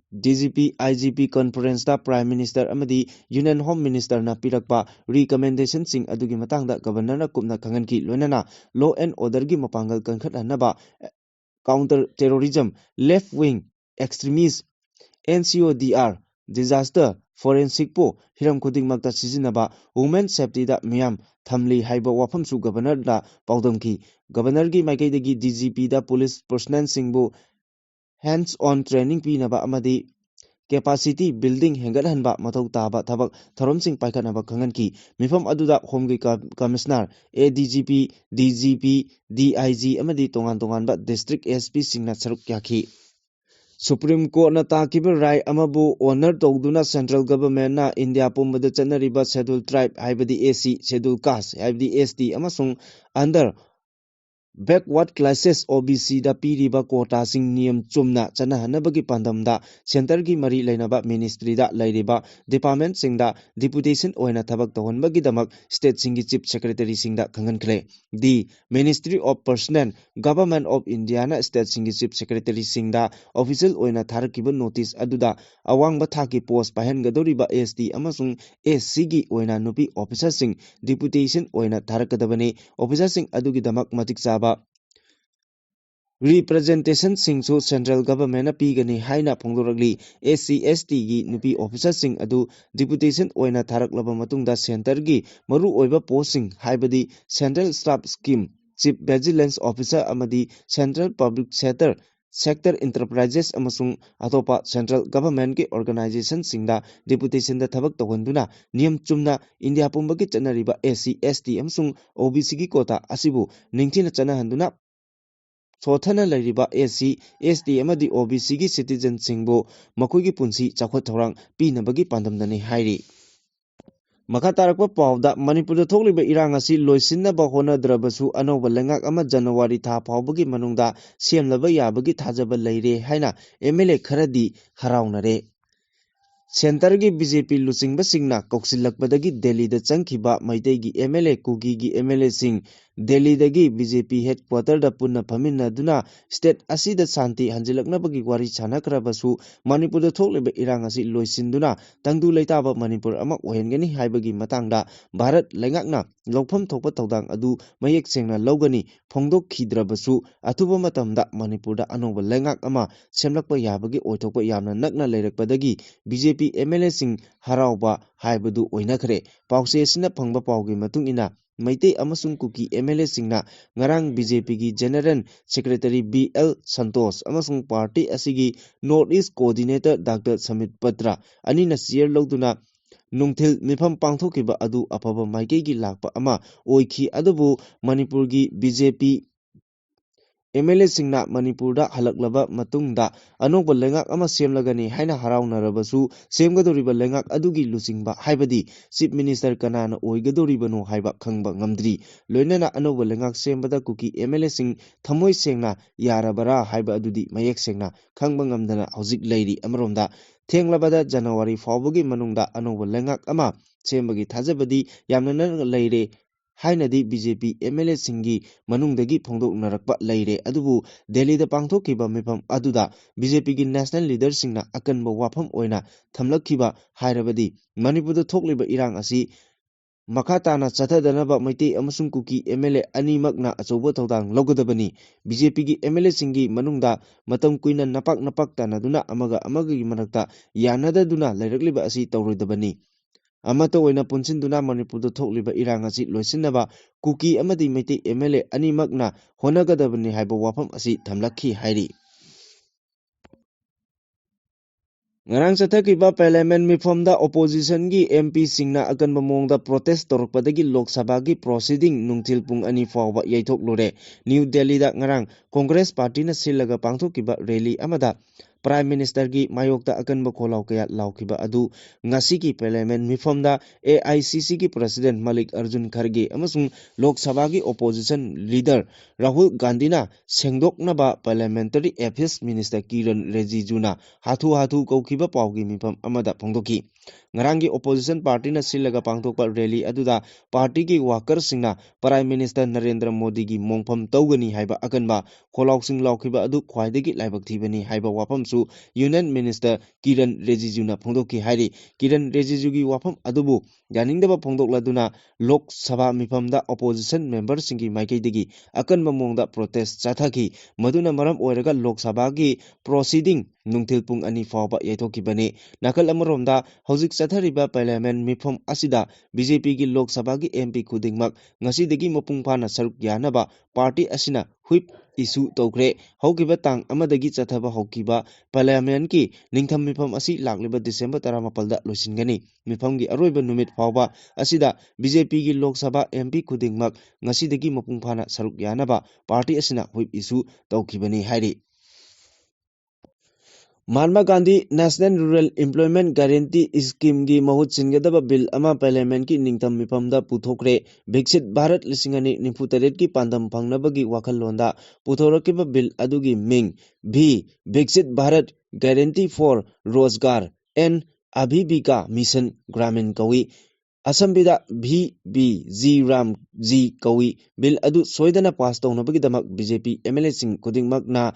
DGP, IGP conference-ꯇ Prime Minister ꯑꯃꯗꯤ Union Home Minister-ꯅ ꯄꯤꯔꯛꯄ recommendation-ꯁꯤꯡ ꯑꯗꯨꯒꯤ ꯃꯇꯥꯡꯗ Governor-ꯅ ꯀꯨꯞꯅ ꯈꯪꯍꯟꯈꯤ, ꯂꯣꯏꯅꯅ law and order-ꯒꯤ ꯃꯄꯥꯡꯒꯜ ꯀꯟꯈꯠꯍꯟꯅꯕ, counter terrorism, left wing extremist, NCODR, disaster, forensic-ꯄꯨ ꯍꯤꯔꯝ ꯈꯨꯗꯤꯡꯃꯛꯇ ꯁꯤꯖꯤꯟꯅꯕ, women safety-ꯗ ꯃꯤꯌꯥꯝ ꯊꯝꯂꯤ ꯍꯥꯏꯕ ꯋꯥꯐꯝꯁꯨ Governor-ꯗ ꯄꯥꯎꯗꯝꯈꯤ꯫ Governor-ꯒꯤ ꯃꯥꯏꯀꯩꯗꯒꯤ DGP-ꯗ police personnel-ꯁꯤꯡꯕꯨ hands-on training ꯄꯤꯅꯕ ꯑꯃꯗꯤ capacity building ꯍꯦꯟꯒꯠꯍꯟꯕ ꯃꯊꯧ ꯇꯥꯕ ꯊꯕꯛ ꯊꯧꯔꯝꯁꯤꯡ ꯄꯥꯏꯈꯠꯅꯕ ꯈꯪꯍꯟꯈꯤ꯫ ꯃꯤꯐꯝ ꯑꯗꯨꯗ Home-ꯒꯤ ꯀ-, Commissioner, ADGP, DGP, DIG ꯑꯃꯗꯤ ꯇꯣꯉꯥꯟ ꯇꯣꯉꯥꯟꯕ district SP-ꯁꯤꯡꯅ ꯁꯔꯨꯛ ꯌꯥꯈꯤ꯫ Supreme Court-ꯅ ꯇꯥꯈꯤꯕ ꯔꯥꯏ ꯑꯃꯕꯨ honour ꯇꯧꯗꯨꯅ Central Government-ꯅ ꯏꯟꯗꯤꯌꯥ ꯄꯨꯝꯕꯗ ꯆꯠꯅꯔꯤꯕ Schedule Tribe ꯍꯥꯏꯕꯗꯤ SC, Schedule Caste ꯍꯥꯏꯕꯗꯤ ST ꯑꯃꯁꯨꯡ under backward classes, OBC-ꯗ ꯄꯤꯔꯤꯕ quota-ꯁꯤꯡ ꯅꯤꯌꯝ ꯆꯨꯝꯅ ꯆꯠꯅꯍꯟꯅꯕꯒꯤ ꯄꯥꯟꯗꯝꯗ centre-ꯒꯤ ꯃꯔꯤ ꯂꯩꯅꯕ ministry-ꯗ ꯂꯩꯔꯤꯕ department-ꯁꯤꯡꯗ deputation ꯑꯣꯏꯅ ꯊꯕꯛ ꯇꯧꯍꯟꯕꯒꯤꯗꯃꯛ state-ꯁꯤꯡꯒꯤ chief secretary-ꯁꯤꯡꯗ ꯈꯪꯍꯟꯈ꯭ꯔꯦ꯫ The Ministry of Personnel, Government of India-ꯅ state-ꯁꯤꯡꯒꯤ chief secretary-ꯁꯤꯡꯗ official ꯑꯣꯏꯅ ꯊꯥꯔꯛꯈꯤꯕ notice ꯑꯗꯨꯗ ꯑꯋꯥꯡꯕ ꯊꯥꯛꯀꯤ post ꯄꯥꯏꯍꯟꯒꯗꯧꯔꯤꯕ ST ꯑꯃꯁꯨꯡ SC-ꯒꯤ ꯑꯣꯏꯅ ꯅꯨꯄꯤ officer-ꯁꯤꯡ deputation ꯑꯣꯏꯅ ꯊꯥꯔꯛꯀꯗꯕꯅꯤ꯫ Officer-ꯁꯤꯡ ꯑꯗꯨꯒꯤꯗꯃꯛ ꯃꯇꯤꯛ ꯆꯥꯕ representation-ꯁꯤꯡꯁꯨ Central Government-ꯅ ꯄꯤꯒꯅꯤ ꯍꯥꯏꯅ ꯐꯣꯡꯗꯣꯔꯛꯂꯤ꯫ SC ST-ꯒꯤ ꯅꯨꯄꯤ officer-ꯁꯤꯡ ꯑꯗꯨ deputation ꯑꯣꯏꯅ ꯊꯥꯔꯛꯂꯕ ꯃꯇꯨꯡꯗ centre-ꯒꯤ ꯃꯔꯨꯑꯣꯏꯕ post-ꯁꯤꯡ ꯍꯥꯏꯕꯗꯤ Central Staff Scheme, Chief Vigilance Officer ꯑꯃꯗꯤ Central Public Sector, Sector Enterprises ꯑꯃꯁꯨꯡ ꯑꯇꯣꯞꯄ central government-ꯀꯤ organization-ꯁꯤꯡꯗ deputation-ꯗ ꯊꯕꯛ ꯇꯧꯍꯟꯗꯨꯅ ꯅꯤꯌꯝ ꯆꯨꯝꯅ ꯏꯟꯗꯤꯌꯥ ꯄꯨꯝꯕꯒꯤ ꯆꯠꯅꯔꯤꯕ SC ST ꯑꯃꯁꯨꯡ OBC-ꯒꯤ quota ꯑꯁꯤꯕꯨ ꯅꯤꯡꯊꯤꯅ ꯆꯠꯅꯍꯟꯗꯨꯅ ꯁꯣꯠꯊꯅ ꯂꯩꯔꯤꯕ SC ST ꯑꯃꯗꯤ OBC-ꯒꯤ citizen-ꯁꯤꯡꯕꯨ ꯃꯈꯣꯏꯒꯤ ꯄꯨꯟꯁꯤ ꯆꯥꯎꯈꯠ ꯊꯧꯔꯥꯡ ꯄꯤꯅꯕꯒꯤ ꯄꯥꯟꯗꯝꯗꯅꯤ ꯍꯥꯏꯔꯤ꯫ ꯃꯈꯥ ꯇꯥꯔꯛꯄ ꯄꯥꯎꯗ, ꯃꯅꯤꯄꯨꯔꯗ ꯊꯣꯛꯂꯤꯕ ꯏꯔꯥꯡ ꯑꯁꯤ ꯂꯣꯏꯁꯤꯟꯅꯕ ꯍꯣꯠꯅꯗ꯭ꯔꯕꯁꯨ ꯑꯅꯧꯕ ꯂꯩꯉꯥꯛ ꯑꯃ ꯖꯅꯋꯥꯔꯤ ꯊꯥ ꯐꯥꯎꯕꯒꯤ ꯃꯅꯨꯡꯗ ꯁꯦꯝꯂꯕ ꯌꯥꯕꯒꯤ ꯊꯥꯖꯕ ꯂꯩꯔꯦ ꯍꯥꯏꯅ MLA ꯈꯔꯗꯤ ꯍꯔꯥꯎꯅꯔꯦ꯫ Centre-ꯒꯤ BJP ꯂꯨꯆꯤꯡꯕꯁꯤꯡꯅ ꯀꯧꯁꯤꯜꯂꯛꯄꯗꯒꯤ ꯗꯦꯜꯂꯤꯗ ꯆꯪꯈꯤꯕ ꯃꯩꯇꯩꯒꯤ MLA, ꯀꯨꯀꯤꯒꯤ MLA-ꯁꯤꯡ ꯗꯦꯜꯂꯤꯗꯒꯤ ꯕꯤ ꯖꯦ ꯄꯤ headquarterꯗ ꯄꯨꯟꯅ ꯐꯝꯃꯤꯟꯅꯗꯨꯅ state ꯑꯁꯤꯗ ꯁꯥꯟꯇꯤ ꯍꯟꯖꯤꯜꯂꯛꯅꯕꯒꯤ ꯋꯥꯔꯤ ꯁꯥꯟꯅꯈ꯭ꯔꯕꯁꯨ, ꯃꯅꯤꯄꯨꯔꯗ ꯊꯣꯛꯂꯤꯕ ꯏꯔꯥꯡ ꯑꯁꯤ ꯂꯣꯏꯁꯤꯟꯗꯨꯅ ꯇꯪꯗꯨ ꯂꯩꯇꯥꯕ ꯃꯅꯤꯄꯨꯔ ꯑꯃ ꯑꯣꯏꯍꯟꯒꯅꯤ ꯍꯥꯏꯕꯒꯤ ꯃꯇꯥꯡꯗ ꯚꯥꯔꯠ ꯂꯩꯉꯥꯛꯅ ꯂꯧꯐꯝ ꯊꯣꯛꯄ ꯊꯧꯗꯥꯡ ꯑꯗꯨ ꯃꯌꯦꯛ ꯁꯦꯡꯅ ꯂꯧꯒꯅꯤ, ꯐꯣꯡꯗꯣꯛꯈꯤꯗ꯭ꯔꯕꯁꯨ, ꯑꯊꯨꯕ ꯃꯇꯝꯗ ꯃꯅꯤꯄꯨꯔꯗ ꯑꯅꯧꯕ ꯂꯩꯉꯥꯛ ꯑꯃ ꯁꯦꯝꯂꯛꯄ ꯌꯥꯕꯒꯤ ꯑꯣꯏꯊꯣꯛꯄ ꯌꯥꯝꯅ ꯅꯛꯅ ꯂꯩꯔꯛꯄꯗꯒꯤ B J P M L ꯑꯦꯁꯤꯡ ꯍꯔꯥꯎꯕ ꯍꯥꯏꯕꯗꯨ ꯑꯣꯏꯅꯈ꯭ꯔꯦ꯫ ꯄꯥꯎꯆꯦ ꯑꯁꯤꯅ ꯐꯪꯕ ꯄꯥꯎꯒꯤ ꯃꯇꯨꯡ ꯏꯟꯅ, ꯃꯩꯇꯩ ꯑꯃꯁꯨꯡ ꯀꯨꯀꯤ ꯑꯦꯝ ꯑꯦꯜ ꯑꯦꯁꯤꯡꯅ ꯉꯔꯥꯡ ꯕꯤ ꯖꯦ ꯄꯤꯒꯤ General Secretary B L Santosh ꯑꯃꯁꯨꯡ party ꯑꯁꯤꯒꯤ North East Coordinator doctor Sambit Patra ꯑꯅꯤꯅ chair ꯂꯧꯗꯨꯅ ꯅꯨꯡꯊꯤꯜ ꯃꯤꯐꯝ ꯄꯥꯡꯊꯣꯛꯈꯤꯕ ꯑꯗꯨ ꯑꯐꯕ ꯃꯥꯏꯀꯩꯒꯤ ꯂꯥꯛꯄ ꯑꯃ ꯑꯣꯏꯈꯤ꯫ ꯑꯗꯨꯕꯨ ꯃꯅꯤꯄꯨꯔꯒꯤ B J P M L ꯑꯦꯁꯤꯡꯅ ꯃꯅꯤꯄꯨꯔꯗ ꯍꯜꯂꯛꯂꯕ ꯃꯇꯨꯡꯗ ꯑꯅꯧꯕ ꯂꯩꯉꯥꯛ ꯑꯃ ꯁꯦꯝꯂꯒꯅꯤ ꯍꯥꯏꯅ ꯍꯔꯥꯎꯅꯔꯕꯁꯨ, ꯁꯦꯝꯒꯗꯧꯔꯤꯕ ꯂꯩꯉꯥꯛ ꯑꯗꯨꯒꯤ ꯂꯨꯆꯤꯡꯕ, ꯍꯥꯏꯕꯗꯤ Chief Minister ꯀꯅꯥꯅ ꯑꯣꯏꯒꯗꯧꯔꯤꯕꯅꯣ ꯍꯥꯏꯕ ꯈꯪꯕ ꯉꯝꯗ꯭ꯔꯤ꯫ ꯂꯣꯏꯅꯅ ꯑꯅꯧꯕ ꯂꯩꯉꯥꯛ ꯁꯦꯝꯕꯗ ꯀꯨꯀꯤ ꯑꯦꯝ ꯑꯦꯜ ꯑꯦꯁꯤꯡ ꯊꯃꯣꯏ ꯁꯦꯡꯅ ꯌꯥꯔꯕꯔꯥ ꯍꯥꯏꯕ ꯑꯗꯨꯗꯤ ꯃꯌꯦꯛ ꯁꯦꯡꯅ ꯈꯪꯕ ꯉꯝꯗꯅ ꯍꯧꯖꯤꯛ ꯂꯩꯔꯤ꯫ ꯑꯃꯔꯣꯝꯗ, ꯊꯦꯡꯂꯕꯗ ꯖꯅꯋꯥꯔꯤ ꯐꯥꯎꯕꯒꯤ ꯃꯅꯨꯡꯗ ꯑꯅꯧꯕ ꯂꯩꯉꯥꯛ ꯑꯃ ꯁꯦꯝꯕꯒꯤ ꯊꯥꯖꯕꯗꯤ ꯌꯥꯝꯅ ꯅꯛꯅ ꯂꯩꯔꯦ ꯍꯥꯏꯅꯗꯤ B J P M L ꯑꯦꯁꯤꯡꯒꯤ ꯃꯅꯨꯡꯗꯒꯤ ꯐꯣꯡꯗꯣꯛꯅꯔꯛꯄ ꯂꯩꯔꯦ꯫ ꯑꯗꯨꯕꯨ ꯗꯦꯜꯂꯤꯗ ꯄꯥꯡꯊꯣꯛꯈꯤꯕ ꯃꯤꯐꯝ ꯑꯗꯨꯗ ꯕꯤ ꯖꯦ ꯄꯤꯒꯤ national leaderꯁꯤꯡꯅ ꯑꯀꯟꯕ ꯋꯥꯐꯝ ꯑꯣꯏꯅ ꯊꯝꯂꯛꯈꯤꯕ ꯍꯥꯏꯔꯕꯗꯤ, ꯃꯅꯤꯄꯨꯔꯗ ꯊꯣꯛꯂꯤꯕ ꯏꯔꯥꯡ ꯑꯁꯤ ꯃꯈꯥ ꯇꯥꯅ ꯆꯠꯊꯗꯅꯕ ꯃꯩꯇꯩ ꯑꯃꯁꯨꯡ ꯀꯨꯀꯤ ꯑꯦꯝ ꯑꯦꯜ ꯑꯦ ꯑꯅꯤꯃꯛꯅ ꯑꯆꯧꯕ ꯊꯧꯗꯥꯡ ꯂꯧꯒꯗꯕꯅꯤ꯫ ꯕꯤ ꯖꯦ ꯄꯤꯒꯤ ꯑꯦꯝ ꯑꯦꯜ ꯑꯦꯁꯤꯡꯒꯤ ꯃꯅꯨꯡꯗ ꯃꯇꯝ ꯀꯨꯏꯅ ꯅꯄꯥꯛ ꯅꯄꯥꯛ ꯇꯥꯟꯅꯗꯨꯅ ꯑꯃꯒ ꯑꯃꯒꯒꯤ ꯃꯔꯛꯇ ꯌꯥꯅꯗꯗꯨꯅ ꯂꯩꯔꯛꯂꯤꯕ ꯑꯁꯤ ꯇꯧꯔꯣꯏꯗꯕꯅꯤ꯫ ꯑꯃꯠꯇ ꯑꯣꯏꯅ ꯄꯨꯟꯁꯤꯟꯗꯨꯅ ꯃꯅꯤꯄꯨꯔꯗ ꯊꯣꯛꯂꯤꯕ ꯏꯔꯥꯡ ꯑꯁꯤ ꯂꯣꯏꯁꯤꯟꯅꯕ ꯀꯨꯀꯤ ꯑꯃꯗꯤ ꯃꯩꯇꯩ ꯑꯦꯝ ꯑꯦꯜ ꯑꯦ ꯑꯅꯤꯃꯛꯅ ꯍꯣꯠꯅꯒꯗꯕꯅꯤ ꯍꯥꯏꯕ ꯋꯥꯐꯝ ꯑꯁꯤ ꯊꯝꯂꯛꯈꯤ ꯍꯥꯏꯔꯤ꯫ ꯉꯔꯥꯡ ꯆꯠꯊꯈꯤꯕ Parliament ꯃꯤꯐꯝꯗ oppositionꯒꯤ ꯑꯦꯝ ꯄꯤꯁꯤꯡꯅ ꯑꯀꯟꯕ ꯃꯑꯣꯡꯗ protest ꯇꯧꯔꯛꯄꯗꯒꯤ ꯂꯣꯛ ꯁꯚꯥꯒꯤ proceeding ꯅꯨꯡꯊꯤꯜ ꯄꯨꯡ ꯑꯅꯤ ꯐꯥꯎꯕ ꯌꯩꯊꯣꯛꯂꯨꯔꯦ꯫ ꯅ꯭ꯌꯨ ꯗꯦꯜꯂꯤꯗ ꯉꯔꯥꯡ Congress partyꯅ ꯁꯤꯜꯂꯒ ꯄꯥꯡꯊꯣꯛꯈꯤꯕ rally ꯑꯃꯗ Prime Ministerꯒꯤ ꯃꯥꯌꯣꯛꯇ ꯑꯀꯟꯕ ꯈꯣꯜꯂꯥꯎ ꯀꯌꯥ ꯂꯥꯎꯈꯤꯕ ꯑꯗꯨ ꯉꯁꯤꯒꯤ Parliament ꯃꯤꯐꯝꯗ AICCꯒꯤ President ꯃꯜꯂꯤꯛ ꯑꯔꯖꯨꯟ ꯈꯔꯒꯦ ꯑꯃꯁꯨꯡ ꯂꯣꯛ ꯁꯚꯥꯒꯤ Opposition Leader ꯔꯥꯍꯨꯜ ꯒꯥꯟꯙꯤꯅ ꯁꯦꯡꯗꯣꯛꯅꯕ Parliamentary Affairs Minister ꯀꯤꯔꯟ ꯔꯤꯖꯤꯖꯨꯅ ꯍꯥꯊꯨ ꯍꯥꯊꯨ ꯀꯧꯈꯤꯕ ꯄꯥꯎꯒꯤ ꯃꯤꯐꯝ ꯑꯃꯗ ꯐꯣꯡꯗꯣꯛꯈꯤ꯫ ꯉꯔꯥꯡꯒꯤ Opposition Partyꯅ ꯁꯤꯜꯂꯒ ꯄꯥꯡꯊꯣꯛꯄ rally ꯑꯗꯨꯗ partyꯒꯤ workerꯁꯤꯡꯅ Prime Minister ꯅꯔꯦꯟꯗ꯭ꯔ ꯃꯣꯗꯤꯒꯤ ꯃꯣꯡꯐꯝ ꯇꯧꯒꯅꯤ ꯍꯥꯏꯕ ꯑꯀꯟꯕ ꯈꯣꯜꯂꯥꯎꯁꯤꯡ ꯂꯥꯎꯈꯤꯕ ꯑꯗꯨ ꯈ꯭ꯋꯥꯏꯗꯒꯤ ꯂꯥꯏꯕꯛ ꯊꯤꯕꯅꯤ ꯍꯥꯏꯕ ꯋꯥꯐꯝꯁꯨ Union Minister ꯀꯤꯔꯟ ꯔꯤꯖꯤꯖꯨꯅ ꯐꯣꯡꯗꯣꯛꯈꯤ ꯍꯥꯏꯔꯤ꯫ ꯀꯤꯔꯟ ꯔꯤꯖꯤꯖꯨꯒꯤ ꯋꯥꯐꯝ ꯑꯗꯨꯕꯨ ꯌꯥꯅꯤꯡꯗꯕ ꯐꯣꯡꯗꯣꯛꯂꯗꯨꯅ ꯂꯣꯛ ꯁꯚꯥ ꯃꯤꯐꯝꯗ Opposition memberꯁꯤꯡꯒꯤ ꯃꯥꯏꯀꯩꯗꯒꯤ ꯑꯀꯟꯕ ꯃꯑꯣꯡꯗ protest ꯆꯠꯊꯈꯤ꯫ ꯃꯗꯨꯅ ꯃꯔꯝ ꯑꯣꯏꯔꯒ ꯂꯣꯛ ꯁꯚꯥꯒꯤ proceeding ꯅꯨꯡꯊꯤꯜ ꯄꯨꯡ ꯑꯅꯤ ꯐꯥꯎꯕ ꯌꯩꯊꯣꯛꯈꯤꯕꯅꯤ꯫ ꯅꯥꯀꯜ ꯑꯃꯔꯣꯝꯗ, ꯍꯧꯖꯤꯛ ꯆꯠꯊꯔꯤꯕ Parliament ꯃꯤꯐꯝ ꯑꯁꯤꯗ BJPꯒꯤ ꯂꯣꯛ ꯁꯚꯥꯒꯤ MP ꯈꯨꯗꯤꯡꯃꯛ ꯉꯁꯤꯗꯒꯤ ꯃꯄꯨꯡ ꯐꯥꯅ ꯁꯔꯨꯛ ꯌꯥꯅꯕ party ꯑꯁꯤꯅ whip issue ꯇꯧꯈ꯭ꯔꯦ꯫ ꯍꯧꯈꯤꯕ ꯇꯥꯡ ꯑꯃꯗꯒꯤ ꯆꯠꯊꯕ ꯍꯧꯈꯤꯕ Parliamentꯀꯤ ꯅꯤꯡꯊꯝ ꯃꯤꯐꯝ ꯑꯁꯤ ꯂꯥꯛꯂꯤꯕ December ꯇꯔꯥꯃꯥꯄꯜꯗ ꯂꯣꯏꯁꯤꯟꯒꯅꯤ꯫ ꯃꯤꯐꯝꯒꯤ ꯑꯔꯣꯏꯕ ꯅꯨꯃꯤꯠ ꯐꯥꯎꯕ ꯑꯁꯤꯗ BJPꯒꯤ ꯂꯣꯛ ꯁꯚꯥ MP ꯈꯨꯗꯤꯡꯃꯛ ꯉꯁꯤꯗꯒꯤ ꯃꯄꯨꯡ ꯐꯥꯅ ꯁꯔꯨꯛ ꯌꯥꯅꯕ party ꯑꯁꯤꯅ whip issue ꯇꯧꯈꯤꯕꯅꯤ ꯍꯥꯏꯔꯤ꯫ Mahatma Gandhi National Rural Employment Guarantee Schemeꯒꯤ ꯃꯍꯨꯠ ꯁꯤꯟꯒꯗꯕ bill ꯑꯃ Parliamentꯀꯤ ꯅꯤꯡꯊꯝ ꯃꯤꯐꯝꯗ ꯄꯨꯊꯣꯛꯈ꯭ꯔꯦ꯫ ꯕꯤꯛꯁꯤꯠ ꯚꯥꯔꯠ ꯂꯤꯁꯤꯡ ꯑꯅꯤ ꯅꯤꯐꯨ ꯇꯔꯦꯠꯀꯤ ꯄꯥꯟꯗꯝ ꯐꯪꯅꯕꯒꯤ ꯋꯥꯈꯜꯂꯣꯟꯗ ꯄꯨꯊꯣꯔꯛꯈꯤꯕ bill ꯑꯗꯨꯒꯤ ꯃꯤꯡ V Viksit Bharat Guarantee for Rozgar and Ajeevika Mission Gramin ꯀꯧꯏ꯫ ꯑꯁꯝꯕꯤꯗ V B G RAM G ꯀꯧꯏ꯫ Bill ꯑꯗꯨ ꯁꯣꯏꯗꯅ pass ꯇꯧꯅꯕꯒꯤꯗꯃꯛ BJP MLAꯁꯤꯡ ꯈꯨꯗꯤꯡꯃꯛꯅ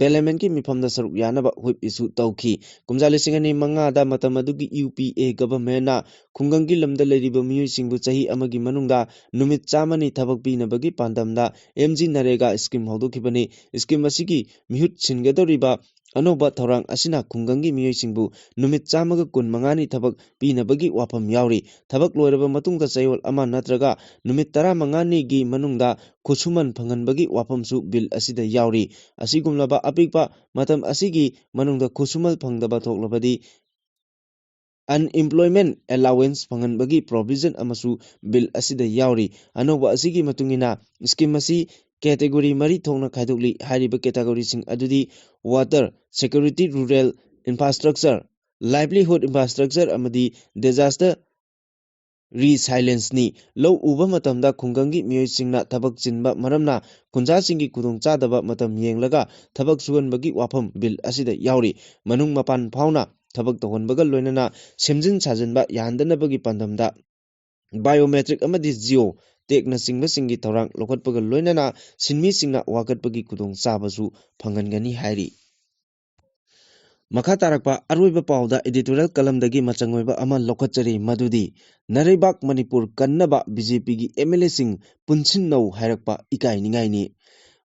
Parliamentꯀꯤ ꯃꯤꯐꯝꯗ ꯁꯔꯨꯛ ꯌꯥꯅꯕ whip issue ꯇꯧꯈꯤ꯫ ꯀꯨꯝꯖꯥ ꯂꯤꯁꯤꯡ ꯑꯅꯤ ꯃꯉꯥꯗ ꯃꯇꯝ ꯑꯗꯨꯒꯤ UPA governmentꯅ ꯈꯨꯡꯒꯪꯒꯤ ꯂꯝꯗ ꯂꯩꯔꯤꯕ ꯃꯤꯑꯣꯏꯁꯤꯡꯕꯨ ꯆꯍꯤ ꯑꯃꯒꯤ ꯃꯅꯨꯡꯗ ꯅꯨꯃꯤꯠ ꯆꯥꯝꯃꯅꯤ ꯊꯕꯛ ꯄꯤꯅꯕꯒꯤ ꯄꯥꯟꯗꯝꯗ MGNREGA scheme ꯍꯧꯗꯣꯛꯈꯤꯕꯅꯤ꯫ Scheme ꯑꯁꯤꯒꯤ ꯃꯤꯍꯨꯠ ꯁꯤꯟꯒꯗꯧꯔꯤꯕ ꯑꯅꯧꯕ ꯊꯧꯔꯥꯡ ꯑꯁꯤꯅ ꯈꯨꯡꯒꯪꯒꯤ ꯃꯤꯑꯣꯏꯁꯤꯡꯕꯨ ꯅꯨꯃꯤꯠ ꯆꯥꯝꯃꯒ ꯀꯨꯟꯃꯉꯥꯅꯤ ꯊꯕꯛ ꯄꯤꯅꯕꯒꯤ ꯋꯥꯐꯝ ꯌꯥꯎꯔꯤ꯫ ꯊꯕꯛ ꯂꯣꯏꯔꯕ ꯃꯇꯨꯡꯗ ꯆꯌꯣꯜ ꯑꯃ ꯅꯠꯇ꯭ꯔꯒ ꯅꯨꯃꯤꯠ ꯇꯔꯥꯃꯉꯥꯅꯤꯒꯤ ꯃꯅꯨꯡꯗ ꯈꯨꯠꯁꯨꯃꯟ ꯐꯪꯍꯟꯕꯒꯤ ꯋꯥꯐꯝꯁꯨ bill ꯑꯁꯤꯗ ꯌꯥꯎꯔꯤ꯫ ꯑꯁꯤꯒꯨꯝꯂꯕ ꯑꯄꯤꯛꯄ ꯃꯇꯝ ꯑꯁꯤꯒꯤ ꯃꯅꯨꯡꯗ ꯈꯨꯠꯁꯨꯃꯟ ꯐꯪꯗꯕ ꯊꯣꯛꯂꯕꯗꯤ unemployment allowance ꯐꯪꯍꯟꯕꯒꯤ provision ꯑꯃꯁꯨ bill ꯑꯁꯤꯗ ꯌꯥꯎꯔꯤ꯫ ꯑꯅꯧꯕ ꯑꯁꯤꯒꯤ ꯃꯇꯨꯡ ꯏꯟꯅ scheme ꯑꯁꯤ category ꯃꯔꯤ ꯊꯣꯛꯅ ꯈꯥꯏꯗꯣꯛꯂꯤ꯫ ꯍꯥꯏꯔꯤꯕ categoryꯁꯤꯡ ꯑꯗꯨꯗꯤ water, security, rural infrastructure, livelihood infrastructure ꯑꯃꯗꯤ disaster resilienceꯅꯤ꯫ ꯂꯧ ꯎꯕ ꯃꯇꯝꯗ ꯈꯨꯡꯒꯪꯒꯤ ꯃꯤꯑꯣꯏꯁꯤꯡꯅ ꯊꯕꯛ ꯆꯤꯟꯕ ꯃꯔꯝꯅ ꯈꯨꯟꯖꯥꯁꯤꯡꯒꯤ ꯈꯨꯗꯣꯡꯆꯥꯗꯕ ꯃꯇꯝ ꯌꯦꯡꯂꯒ ꯊꯕꯛ ꯁꯨꯍꯟꯕꯒꯤ ꯋꯥꯐꯝ bill ꯑꯁꯤꯗ ꯌꯥꯎꯔꯤ꯫ ꯃꯅꯨꯡ ꯃꯄꯥꯟ ꯐꯥꯎꯅ ꯊꯕꯛ ꯇꯧꯍꯟꯕꯒ ꯂꯣꯏꯅꯅ ꯁꯦꯝꯖꯤꯟ ꯁꯥꯖꯤꯟꯕ ꯌꯥꯍꯟꯗꯅꯕꯒꯤ ꯄꯥꯟꯗꯝꯗ biometric ꯑꯃꯗꯤ geo tagꯅꯆꯤꯡꯕꯁꯤꯡꯒꯤ ꯊꯧꯔꯥꯡ ꯂꯧꯈꯠꯄꯒ ꯂꯣꯏꯅꯅ ꯁꯤꯟꯃꯤꯁꯤꯡꯅ ꯋꯥꯀꯠꯄꯒꯤ ꯈꯨꯗꯣꯡꯆꯥꯕꯁꯨ ꯐꯪꯍꯟꯒꯅꯤ ꯍꯥꯏꯔꯤ꯫ ꯃꯈꯥ ꯇꯥꯔꯛꯄ ꯑꯔꯣꯏꯕ ꯄꯥꯎꯗ editorial columnꯗꯒꯤ ꯃꯆꯪ ꯑꯣꯏꯕ ꯑꯃ ꯂꯧꯈꯠꯆꯔꯤ, ꯃꯗꯨꯗꯤ ꯅꯔꯩꯕꯥꯛ ꯃꯅꯤꯄꯨꯔ ꯀꯟꯅꯕ BJPꯒꯤ MLAꯁꯤꯡ ꯄꯨꯟꯁꯤꯟꯅꯧ ꯍꯥꯏꯔꯛꯄ ꯏꯀꯥꯏꯅꯤꯡꯉꯥꯏꯅꯤ꯫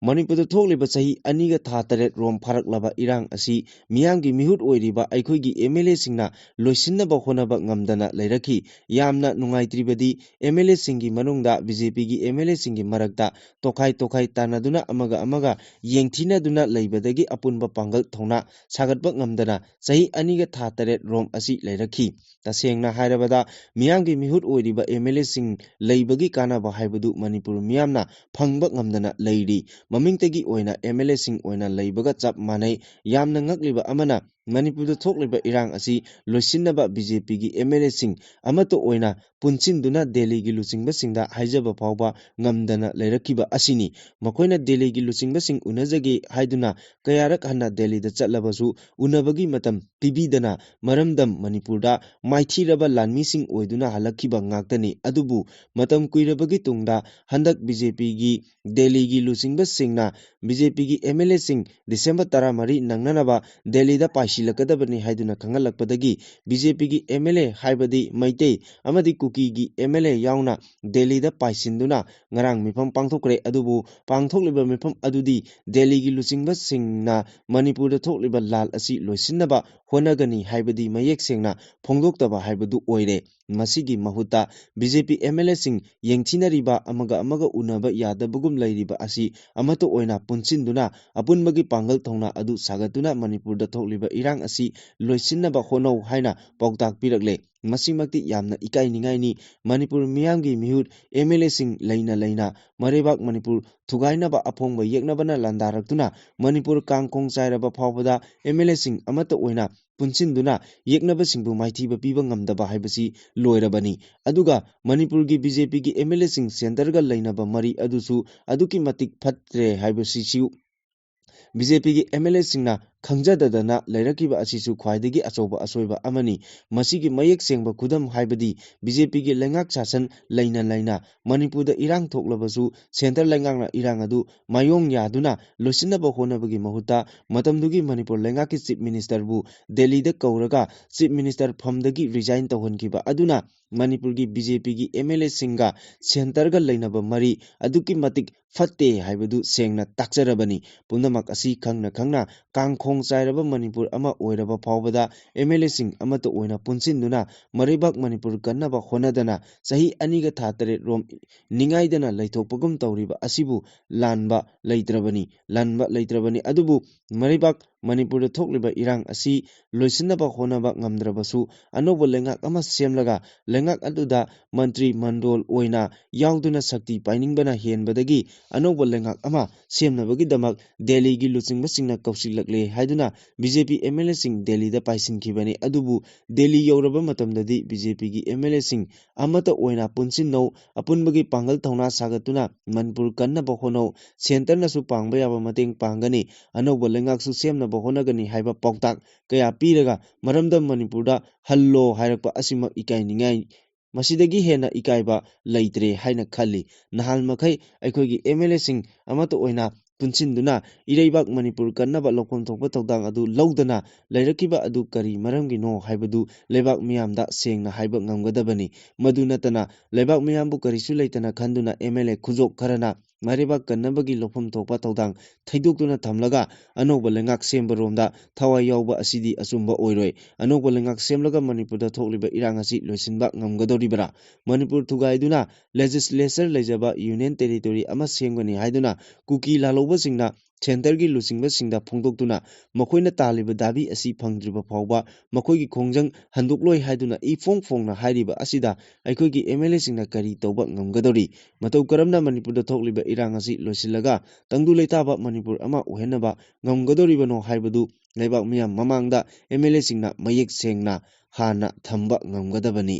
ꯃꯅꯤꯄꯨꯔꯗ ꯊꯣꯛꯂꯤꯕ ꯆꯍꯤ ꯑꯅꯤꯒ ꯊꯥ ꯇꯔꯦꯠ ꯔꯣꯝ ꯐꯥꯔꯛꯂꯕ ꯏꯔꯥꯡ ꯑꯁꯤ ꯃꯤꯌꯥꯝꯒꯤ ꯃꯤꯍꯨꯠ ꯑꯣꯏꯔꯤꯕ ꯑꯩꯈꯣꯏꯒꯤ MLAꯁꯤꯡꯅ ꯂꯣꯏꯁꯤꯟꯅꯕ ꯍꯣꯠꯅꯕ ꯉꯝꯗꯅ ꯂꯩꯔꯛꯈꯤ꯫ ꯌꯥꯝꯅ ꯅꯨꯡꯉꯥꯏꯇ꯭ꯔꯤꯕꯗꯤ MLAꯁꯤꯡꯒꯤ ꯃꯅꯨꯡꯗ BJPꯒꯤ MLAꯁꯤꯡꯒꯤ ꯃꯔꯛꯇ ꯇꯣꯈꯥꯏ ꯇꯣꯈꯥꯏ ꯇꯥꯟꯅꯗꯨꯅ ꯑꯃꯒ ꯑꯃꯒ ꯌꯦꯡꯊꯤꯅꯗꯨꯅ ꯂꯩꯕꯗꯒꯤ ꯑꯄꯨꯟꯕ ꯄꯥꯡꯒꯜ ꯊꯧꯅꯥ ꯁꯥꯒꯠꯄ ꯉꯝꯗꯅ ꯆꯍꯤ ꯑꯅꯤꯒ ꯊꯥ ꯇꯔꯦꯠ ꯔꯣꯝ ꯑꯁꯤ ꯂꯩꯔꯛꯈꯤ꯫ ꯇꯁꯦꯡꯅ ꯍꯥꯏꯔꯕꯗ ꯃꯤꯌꯥꯝꯒꯤ ꯃꯤꯍꯨꯠ ꯑꯣꯏꯔꯤꯕ MLAꯁꯤꯡ ꯂꯩꯕꯒꯤ ꯀꯥꯟꯅꯕ ꯍꯥꯏꯕꯗꯨ ꯃꯅꯤꯄꯨꯔ ꯃꯤꯌꯥꯝꯅ ꯐꯪꯕ ꯉꯝꯗꯅ ꯂꯩꯔꯤ꯫ ꯃꯃꯤꯡꯇꯒꯤ ꯑꯣꯏꯅ MLAꯁꯤꯡ ꯑꯣꯏꯅ ꯂꯩꯕꯒ ꯆꯞ ꯃꯥꯟꯅꯩ꯫ ꯌꯥꯝꯅ ꯉꯛꯂꯤꯕ ꯑꯃꯅ ꯃꯅꯤꯄꯨꯔꯗ ꯊꯣꯛꯂꯤꯕ ꯏꯔꯥꯡ ꯑꯁꯤ ꯂꯣꯏꯁꯤꯟꯅꯕ BJPꯒꯤ MLAꯁꯤꯡ ꯑꯃꯠꯇ ꯑꯣꯏꯅ ꯄꯨꯟꯁꯤꯟꯗꯨꯅ ꯗꯦꯜꯂꯤꯒꯤ ꯂꯨꯆꯤꯡꯕꯁꯤꯡꯗ ꯍꯥꯏꯖꯕ ꯐꯥꯎꯕ ꯉꯝꯗꯅ ꯂꯩꯔꯛꯈꯤꯕ ꯑꯁꯤꯅꯤ꯫ ꯃꯈꯣꯏꯅ ꯗꯦꯜꯂꯤꯒꯤ ꯂꯨꯆꯤꯡꯕꯁꯤꯡ ꯎꯅꯖꯒꯦ ꯍꯥꯏꯗꯨꯅ ꯀꯌꯥꯔꯛ ꯍꯟꯅ ꯗꯦꯜꯂꯤꯗ ꯆꯠꯂꯕꯁꯨ ꯎꯅꯕꯒꯤ ꯃꯇꯝ ꯄꯤꯕꯤꯗꯅ ꯃꯔꯝꯗꯝ ꯃꯅꯤꯄꯨꯔꯗ ꯃꯥꯏꯊꯤꯔꯕ ꯂꯥꯟꯃꯤꯁꯤꯡ ꯑꯣꯏꯗꯨꯅ ꯍꯜꯂꯛꯈꯤꯕ ꯉꯥꯛꯇꯅꯤ꯫ ꯑꯗꯨꯕꯨ ꯃꯇꯝ ꯀꯨꯏꯔꯕꯒꯤ ꯇꯨꯡꯗ ꯍꯟꯗꯛ BJPꯒꯤ ꯗꯦꯜꯂꯤꯒꯤ ꯂꯨꯆꯤꯡꯕꯁꯤꯡꯅ BJPꯒꯤ MLAꯁꯤꯡ ꯗꯤꯁꯦꯝꯕꯔ ꯇꯔꯥꯃꯔꯤ ꯅꯪꯅꯅꯕ ꯗꯦꯜꯂꯤꯗ ꯄꯥꯏꯁꯤꯜꯂꯛꯀꯗꯕꯅꯤ ꯍꯥꯏꯗꯨꯅ ꯈꯪꯍꯜꯂꯛꯄꯗꯒꯤ BJPꯒꯤ MLA ꯍꯥꯏꯕꯗꯤ ꯃꯩꯇꯩ ꯑꯃꯗꯤ ꯀꯨꯀꯤꯒꯤ MLA ꯌꯥꯎꯅ ꯗꯦꯜꯂꯤꯗ ꯄꯥꯏꯁꯤꯟꯗꯨꯅ ꯉꯔꯥꯡ ꯃꯤꯐꯝ ꯄꯥꯡꯊꯣꯛꯈ꯭ꯔꯦ꯫ ꯑꯗꯨꯕꯨ ꯄꯥꯡꯊꯣꯛꯂꯤꯕ ꯃꯤꯐꯝ ꯑꯗꯨꯗꯤ ꯗꯦꯜꯂꯤꯒꯤ ꯂꯨꯆꯤꯡꯕꯁꯤꯡꯅ ꯃꯅꯤꯄꯨꯔꯗ ꯊꯣꯛꯂꯤꯕ ꯂꯥꯜ ꯑꯁꯤ ꯂꯣꯏꯁꯤꯟꯅꯕ ꯍꯣꯠꯅꯒꯅꯤ ꯍꯥꯏꯕꯗꯤ ꯃꯌꯦꯛ ꯁꯦꯡꯅ ꯐꯣꯡꯗꯣꯛꯇꯕ ꯍꯥꯏꯕꯗꯨ ꯑꯣꯏꯔꯦ꯫ ꯃꯁꯤꯒꯤ ꯃꯍꯨꯠꯇ B J P M L ꯑꯦꯁꯤꯡ ꯌꯦꯡꯊꯤꯅꯔꯤꯕ, ꯑꯃꯒ ꯑꯃꯒ ꯎꯅꯕ ꯌꯥꯗꯕꯒꯨꯝ ꯂꯩꯔꯤꯕ ꯑꯁꯤ ꯑꯃꯠꯇ ꯑꯣꯏꯅ ꯄꯨꯟꯁꯤꯟꯗꯨꯅ ꯑꯄꯨꯟꯕꯒꯤ ꯄꯥꯡꯒꯜ ꯊꯧꯅꯥ ꯑꯗꯨ ꯁꯥꯒꯠꯇꯨꯅ ꯃꯅꯤꯄꯨꯔꯗ ꯊꯣꯛꯂꯤꯕ ꯏꯔꯥꯡ ꯑꯁꯤ ꯂꯣꯏꯁꯤꯟꯅꯕ ꯍꯣꯠꯅꯧ ꯍꯥꯏꯅ ꯄꯥꯎꯇꯥꯛ ꯄꯤꯔꯛꯂꯦ꯫ ꯃꯁꯤꯃꯛꯇꯤ ꯌꯥꯝꯅ ꯏꯀꯥꯏꯅꯤꯡꯉꯥꯏꯅꯤ꯫ ꯃꯅꯤꯄꯨꯔ ꯃꯤꯌꯥꯝꯒꯤ ꯃꯤꯍꯨꯠ ꯑꯦꯝ ꯑꯦꯜ ꯑꯦꯁꯤꯡ ꯂꯩꯅ ꯂꯩꯅ ꯃꯔꯩꯕꯥꯛ ꯃꯅꯤꯄꯨꯔ ꯊꯨꯒꯥꯏꯅꯕ ꯑꯐꯣꯡꯕ ꯌꯦꯛꯅꯕꯅ ꯂꯥꯟꯗꯥꯔꯛꯇꯨꯅ ꯃꯅꯤꯄꯨꯔ ꯀꯥꯡꯈꯣꯡ ꯆꯥꯏꯔꯕ ꯐꯥꯎꯕꯗ ꯑꯦꯝ ꯑꯦꯜ ꯑꯦꯁꯤꯡ ꯑꯃꯠꯇ ꯑꯣꯏꯅ ꯄꯨꯟꯁꯤꯟꯗꯨꯅ ꯌꯦꯛꯅꯕꯁꯤꯡꯕꯨ ꯃꯥꯏꯊꯤꯕ ꯄꯤꯕ ꯉꯝꯗꯕ ꯍꯥꯏꯕꯁꯤ ꯂꯣꯏꯔꯕꯅꯤ꯫ ꯑꯗꯨꯒ ꯃꯅꯤꯄꯨꯔꯒꯤ ꯕꯤ ꯖꯦ ꯄꯤꯒꯤ ꯑꯦꯝ ꯑꯦꯜ ꯑꯦꯁꯤꯡ ꯁꯦꯟꯇꯔꯒ ꯂꯩꯅꯕ ꯃꯔꯤ ꯑꯗꯨꯁꯨ ꯑꯗꯨꯛꯀꯤ ꯃꯇꯤꯛ ꯐꯠꯇ꯭ꯔꯦ ꯍꯥꯏꯕꯁꯤꯁꯨ ꯕꯤ ꯖꯦ ꯄꯤꯒꯤ ꯑꯦꯝ ꯑꯦꯜ ꯑꯦꯁꯤꯡꯅ ꯈꯪꯖꯗꯗꯅ ꯂꯩꯔꯛꯈꯤꯕ ꯑꯁꯤꯁꯨ ꯈ꯭ꯋꯥꯏꯗꯒꯤ ꯑꯆꯧꯕ ꯑꯁꯣꯏꯕ ꯑꯃꯅꯤ꯫ ꯃꯁꯤꯒꯤ ꯃꯌꯦꯛ ꯁꯦꯡꯕ ꯈꯨꯗꯝ ꯍꯥꯏꯕꯗꯤ ꯕꯤ ꯖꯦ ꯄꯤꯒꯤ ꯂꯩꯉꯥꯛ ꯁꯥꯁꯟ ꯂꯩꯅ ꯂꯩꯅ ꯃꯅꯤꯄꯨꯔꯗ ꯏꯔꯥꯡ ꯊꯣꯛꯂꯕꯁꯨ ꯁꯦꯟꯇꯔ ꯂꯩꯉꯥꯛꯅ ꯏꯔꯥꯡ ꯑꯗꯨ ꯃꯥꯌꯣꯡ ꯌꯥꯗꯨꯅ ꯂꯣꯏꯁꯤꯟꯅꯕ ꯍꯣꯠꯅꯕꯒꯤ ꯃꯍꯨꯠꯇ ꯃꯇꯝꯗꯨꯒꯤ ꯃꯅꯤꯄꯨꯔ ꯂꯩꯉꯥꯛꯀꯤ ꯆꯤꯐ ꯃꯤꯅꯤꯁꯇꯔꯕꯨ ꯗꯦꯜꯂꯤꯗ ꯀꯧꯔꯒ ꯆꯤꯐ ꯃꯤꯅꯤꯁꯇꯔ ꯐꯝꯗꯒꯤ ꯔꯤꯖꯥꯏꯟ ꯇꯧꯍꯟꯈꯤꯕ ꯑꯗꯨꯅ ꯃꯅꯤꯄꯨꯔꯒꯤ ꯕꯤ ꯖꯦ ꯄꯤꯒꯤ ꯑꯦꯝ ꯑꯦꯜ ꯑꯦꯁꯤꯡꯒ ꯁꯦꯟꯇꯔꯒ ꯂꯩꯅꯕ ꯃꯔꯤ ꯑꯗꯨꯛꯀꯤ ꯃꯇꯤꯛ ꯐꯠꯇꯦ ꯍꯥꯏꯕꯗꯨ ꯁꯦꯡꯅ ꯇꯥꯛꯆꯔꯕꯅꯤ꯫ ꯄꯨꯝꯅꯃꯛ ꯑꯁꯤ ꯈꯪꯅ ꯈꯪꯅ ꯀꯥꯡꯈꯣꯡ ꯆꯥꯏꯔꯕ ꯃꯅꯤꯄꯨꯔ ꯑꯃ ꯑꯣꯏꯔꯕ ꯐꯥꯎꯕꯗ ꯑꯦꯝ ꯑꯦꯜ ꯑꯦꯁꯤꯡ ꯑꯃꯠꯇ ꯑꯣꯏꯅ ꯄꯨꯟꯁꯤꯟꯗꯨꯅ ꯃꯔꯩꯕꯥꯛ ꯃꯅꯤꯄꯨꯔ ꯀꯟꯅꯕ ꯍꯣꯠꯅꯗꯅ ꯆꯍꯤ ꯑꯅꯤꯒ ꯊꯥ ꯇꯔꯦꯠ ꯔꯣꯝ ꯅꯤꯡꯉꯥꯏꯗꯅ ꯂꯩꯊꯣꯛꯄꯒꯨꯝ ꯇꯧꯔꯤꯕ ꯑꯁꯤꯕꯨ ꯂꯥꯟꯕ ꯂꯩꯇ꯭ꯔꯕꯅꯤ, ꯂꯥꯟꯕ ꯂꯩꯇ꯭ꯔꯕꯅꯤ꯫ ꯑꯗꯨꯕꯨ ꯃꯔꯩꯕꯥꯛ ꯃꯅꯤꯄꯨꯔꯗ ꯊꯣꯛꯂꯤꯕ ꯏꯔꯥꯡ ꯑꯁꯤ ꯂꯣꯏꯁꯤꯟꯅꯕ ꯍꯣꯠꯅꯕ ꯉꯝꯗ꯭ꯔꯕꯁꯨ ꯑꯅꯧꯕ ꯂꯩꯉꯥꯛ ꯑꯃ ꯁꯦꯝꯂꯒ ꯂꯩꯉꯥꯛ ꯑꯗꯨꯗ ꯃꯟꯇ꯭ꯔꯤ ꯃꯟꯗꯣꯜ ꯑꯣꯏꯅ ꯌꯥꯎꯗꯨꯅ ꯁꯛꯇꯤ ꯄꯥꯏꯅꯤꯡꯕꯅ ꯍꯦꯟꯕꯗꯒꯤ ꯑꯅꯧꯕ ꯂꯩꯉꯥꯛ ꯑꯃ ꯁꯦꯝꯅꯕꯒꯤꯗꯃꯛ ꯗꯦꯜꯂꯤꯒꯤ ꯂꯨꯆꯤꯡꯕꯁꯤꯡꯅ ꯀꯧꯁꯤꯜꯂꯛꯂꯦ ꯍꯥꯏꯗꯨꯅ B J P M L ꯑꯦꯁꯤꯡ ꯗꯦꯜꯂꯤꯗ ꯄꯥꯏꯁꯤꯟꯈꯤꯕꯅꯤ꯫ ꯑꯗꯨꯕꯨ ꯗꯦꯜꯂꯤ ꯌꯧꯔꯕ ꯃꯇꯝꯗꯗꯤ ꯕꯤ ꯖꯦ ꯄꯤꯒꯤ ꯑꯦꯝ ꯑꯦꯜ ꯑꯦꯁꯤꯡ ꯑꯃꯠꯇ ꯑꯣꯏꯅ ꯄꯨꯟꯁꯤꯟꯅꯧ, ꯑꯄꯨꯟꯕꯒꯤ ꯄꯥꯡꯒꯜ ꯊꯧꯅꯥ ꯁꯥꯒꯠꯇꯨꯅ ꯃꯅꯤꯄꯨꯔ ꯀꯟꯅꯕ ꯍꯣꯠꯅꯧ, ꯁꯦꯟꯇꯔꯅꯁꯨ ꯄꯥꯡꯕ ꯌꯥꯕ ꯃꯇꯦꯡ ꯄꯥꯡꯒꯅꯤ, ꯑꯅꯧꯕ ꯂꯩꯉꯥꯛꯁꯨ ꯁꯦꯝꯅꯕ ꯍꯣꯠꯅꯒꯅꯤ ꯍꯥꯏꯕ ꯄꯥꯎꯇꯥꯛ ꯀꯌꯥ ꯄꯤꯔꯒ ꯃꯔꯝꯗꯝ ꯃꯅꯤꯄꯨꯔꯗ ꯍꯜꯂꯣ ꯍꯥꯏꯔꯛꯄ ꯑꯁꯤꯃꯛ ꯏꯀꯥꯏꯅꯤꯡꯉꯥꯏ, ꯃꯁꯤꯗꯒꯤ ꯍꯦꯟꯅ ꯏꯀꯥꯏꯕ ꯂꯩꯇ꯭ꯔꯦ ꯍꯥꯏꯅ ꯈꯜꯂꯤ꯫ ꯅꯍꯥꯟ ꯃꯈꯩ ꯑꯩꯈꯣꯏꯒꯤ ꯑꯦꯝ ꯑꯦꯜ ꯑꯦꯁꯤꯡ ꯑꯃꯠꯇ ꯑꯣꯏꯅ ꯄꯨꯟꯁꯤꯟꯗꯨꯅ ꯏꯔꯩꯕꯥꯛ ꯃꯅꯤꯄꯨꯔ ꯀꯟꯅꯕ ꯂꯧꯐꯝ ꯊꯣꯛꯄ ꯊꯧꯗꯥꯡ ꯑꯗꯨ ꯂꯧꯗꯅ ꯂꯩꯔꯛꯈꯤꯕ ꯑꯗꯨ ꯀꯔꯤ ꯃꯔꯝꯒꯤꯅꯣ ꯍꯥꯏꯕꯗꯨ ꯂꯩꯕꯥꯛ ꯃꯤꯌꯥꯝꯗ ꯁꯦꯡꯅ ꯍꯥꯏꯕ ꯉꯝꯒꯗꯕꯅꯤ꯫ ꯃꯗꯨ ꯅꯠꯇꯅ ꯂꯩꯕꯥꯛ ꯃꯤꯌꯥꯝꯕꯨ ꯀꯔꯤꯁꯨ ꯂꯩꯇꯅ ꯈꯟꯗꯨꯅ ꯑꯦꯝ ꯑꯦꯜ ꯑꯦ ꯈꯨꯖꯣꯞ ꯈꯔꯅ ꯃꯥꯏꯔꯩꯕꯥꯛ ꯀꯟꯅꯕꯒꯤ ꯂꯧꯐꯝ ꯊꯣꯛꯄ ꯊꯧꯗꯥꯡ ꯊꯩꯗꯣꯛꯇꯨꯅ ꯊꯝꯂꯒ ꯑꯅꯧꯕ ꯂꯩꯉꯥꯛ ꯁꯦꯝꯕꯔꯣꯝꯗ ꯊꯋꯥꯏ ꯌꯥꯎꯕ ꯑꯁꯤꯗꯤ ꯑꯆꯨꯝꯕ ꯑꯣꯏꯔꯣꯏ꯫ ꯑꯅꯧꯕ ꯂꯩꯉꯥꯛ ꯁꯦꯝꯂꯒ ꯃꯅꯤꯄꯨꯔꯗ ꯊꯣꯛꯂꯤꯕ ꯏꯔꯥꯡ ꯑꯁꯤ ꯂꯣꯏꯁꯤꯟꯕ ꯉꯝꯒꯗꯧꯔꯤꯕ꯭ꯔꯥ? ꯃꯅꯤꯄꯨꯔ ꯊꯨꯒꯥꯏꯗꯨꯅ ꯂꯦꯖꯤꯁꯂꯦꯆꯔ ꯂꯩꯖꯕ ꯌꯨꯅꯤꯌꯟ ꯇꯦꯔꯤꯇꯣꯔꯤ ꯑꯃ ꯁꯦꯝꯒꯅꯤ ꯍꯥꯏꯗꯨꯅ ꯀꯨꯀꯤ ꯂꯥꯜꯍꯧꯕꯁꯤꯡꯅ ꯁꯦꯟꯇꯔꯒꯤ ꯂꯨꯆꯤꯡꯕꯁꯤꯡꯗ ꯐꯣꯡꯗꯣꯛꯇꯨꯅ ꯃꯈꯣꯏꯅ ꯇꯥꯜꯂꯤꯕ ꯗꯥꯕꯤ ꯑꯁꯤ ꯐꯪꯗ꯭ꯔꯤꯕ ꯐꯥꯎꯕ ꯃꯈꯣꯏꯒꯤ ꯈꯣꯡꯖꯪ ꯍꯟꯗꯣꯛꯂꯣꯏ ꯍꯥꯏꯗꯨꯅ ꯏꯐꯣꯡ ꯐꯣꯡꯅ ꯍꯥꯏꯔꯤꯕ ꯑꯁꯤꯗ ꯑꯩꯈꯣꯏꯒꯤ ꯑꯦꯝ ꯑꯦꯜ ꯑꯦꯁꯤꯡꯅ ꯀꯔꯤ ꯇꯧꯕ ꯉꯝꯒꯗꯧꯔꯤ? ꯃꯇꯧ ꯀꯔꯝꯅ ꯃꯅꯤꯄꯨꯔꯗ ꯊꯣꯛꯂꯤꯕ ꯏꯔꯥꯡ ꯑꯁꯤ ꯂꯣꯏꯁꯤꯜꯂꯒ ꯇꯪꯗꯨ ꯂꯩꯇꯥꯕ ꯃꯅꯤꯄꯨꯔ ꯑꯃ ꯑꯣꯏꯍꯟꯅꯕ ꯉꯝꯒꯗꯧꯔꯤꯕꯅꯣ ꯍꯥꯏꯕꯗꯨ ꯂꯩꯕꯥꯛ ꯃꯤꯌꯥꯝ ꯃꯃꯥꯡꯗ ꯑꯦꯝ ꯑꯦꯜ ꯑꯦꯁꯤꯡꯅ ꯃꯌꯦꯛ ꯁꯦꯡꯅ ꯍꯥꯟꯅ ꯊꯝꯕ ꯉꯝꯒꯗꯕꯅꯤ꯫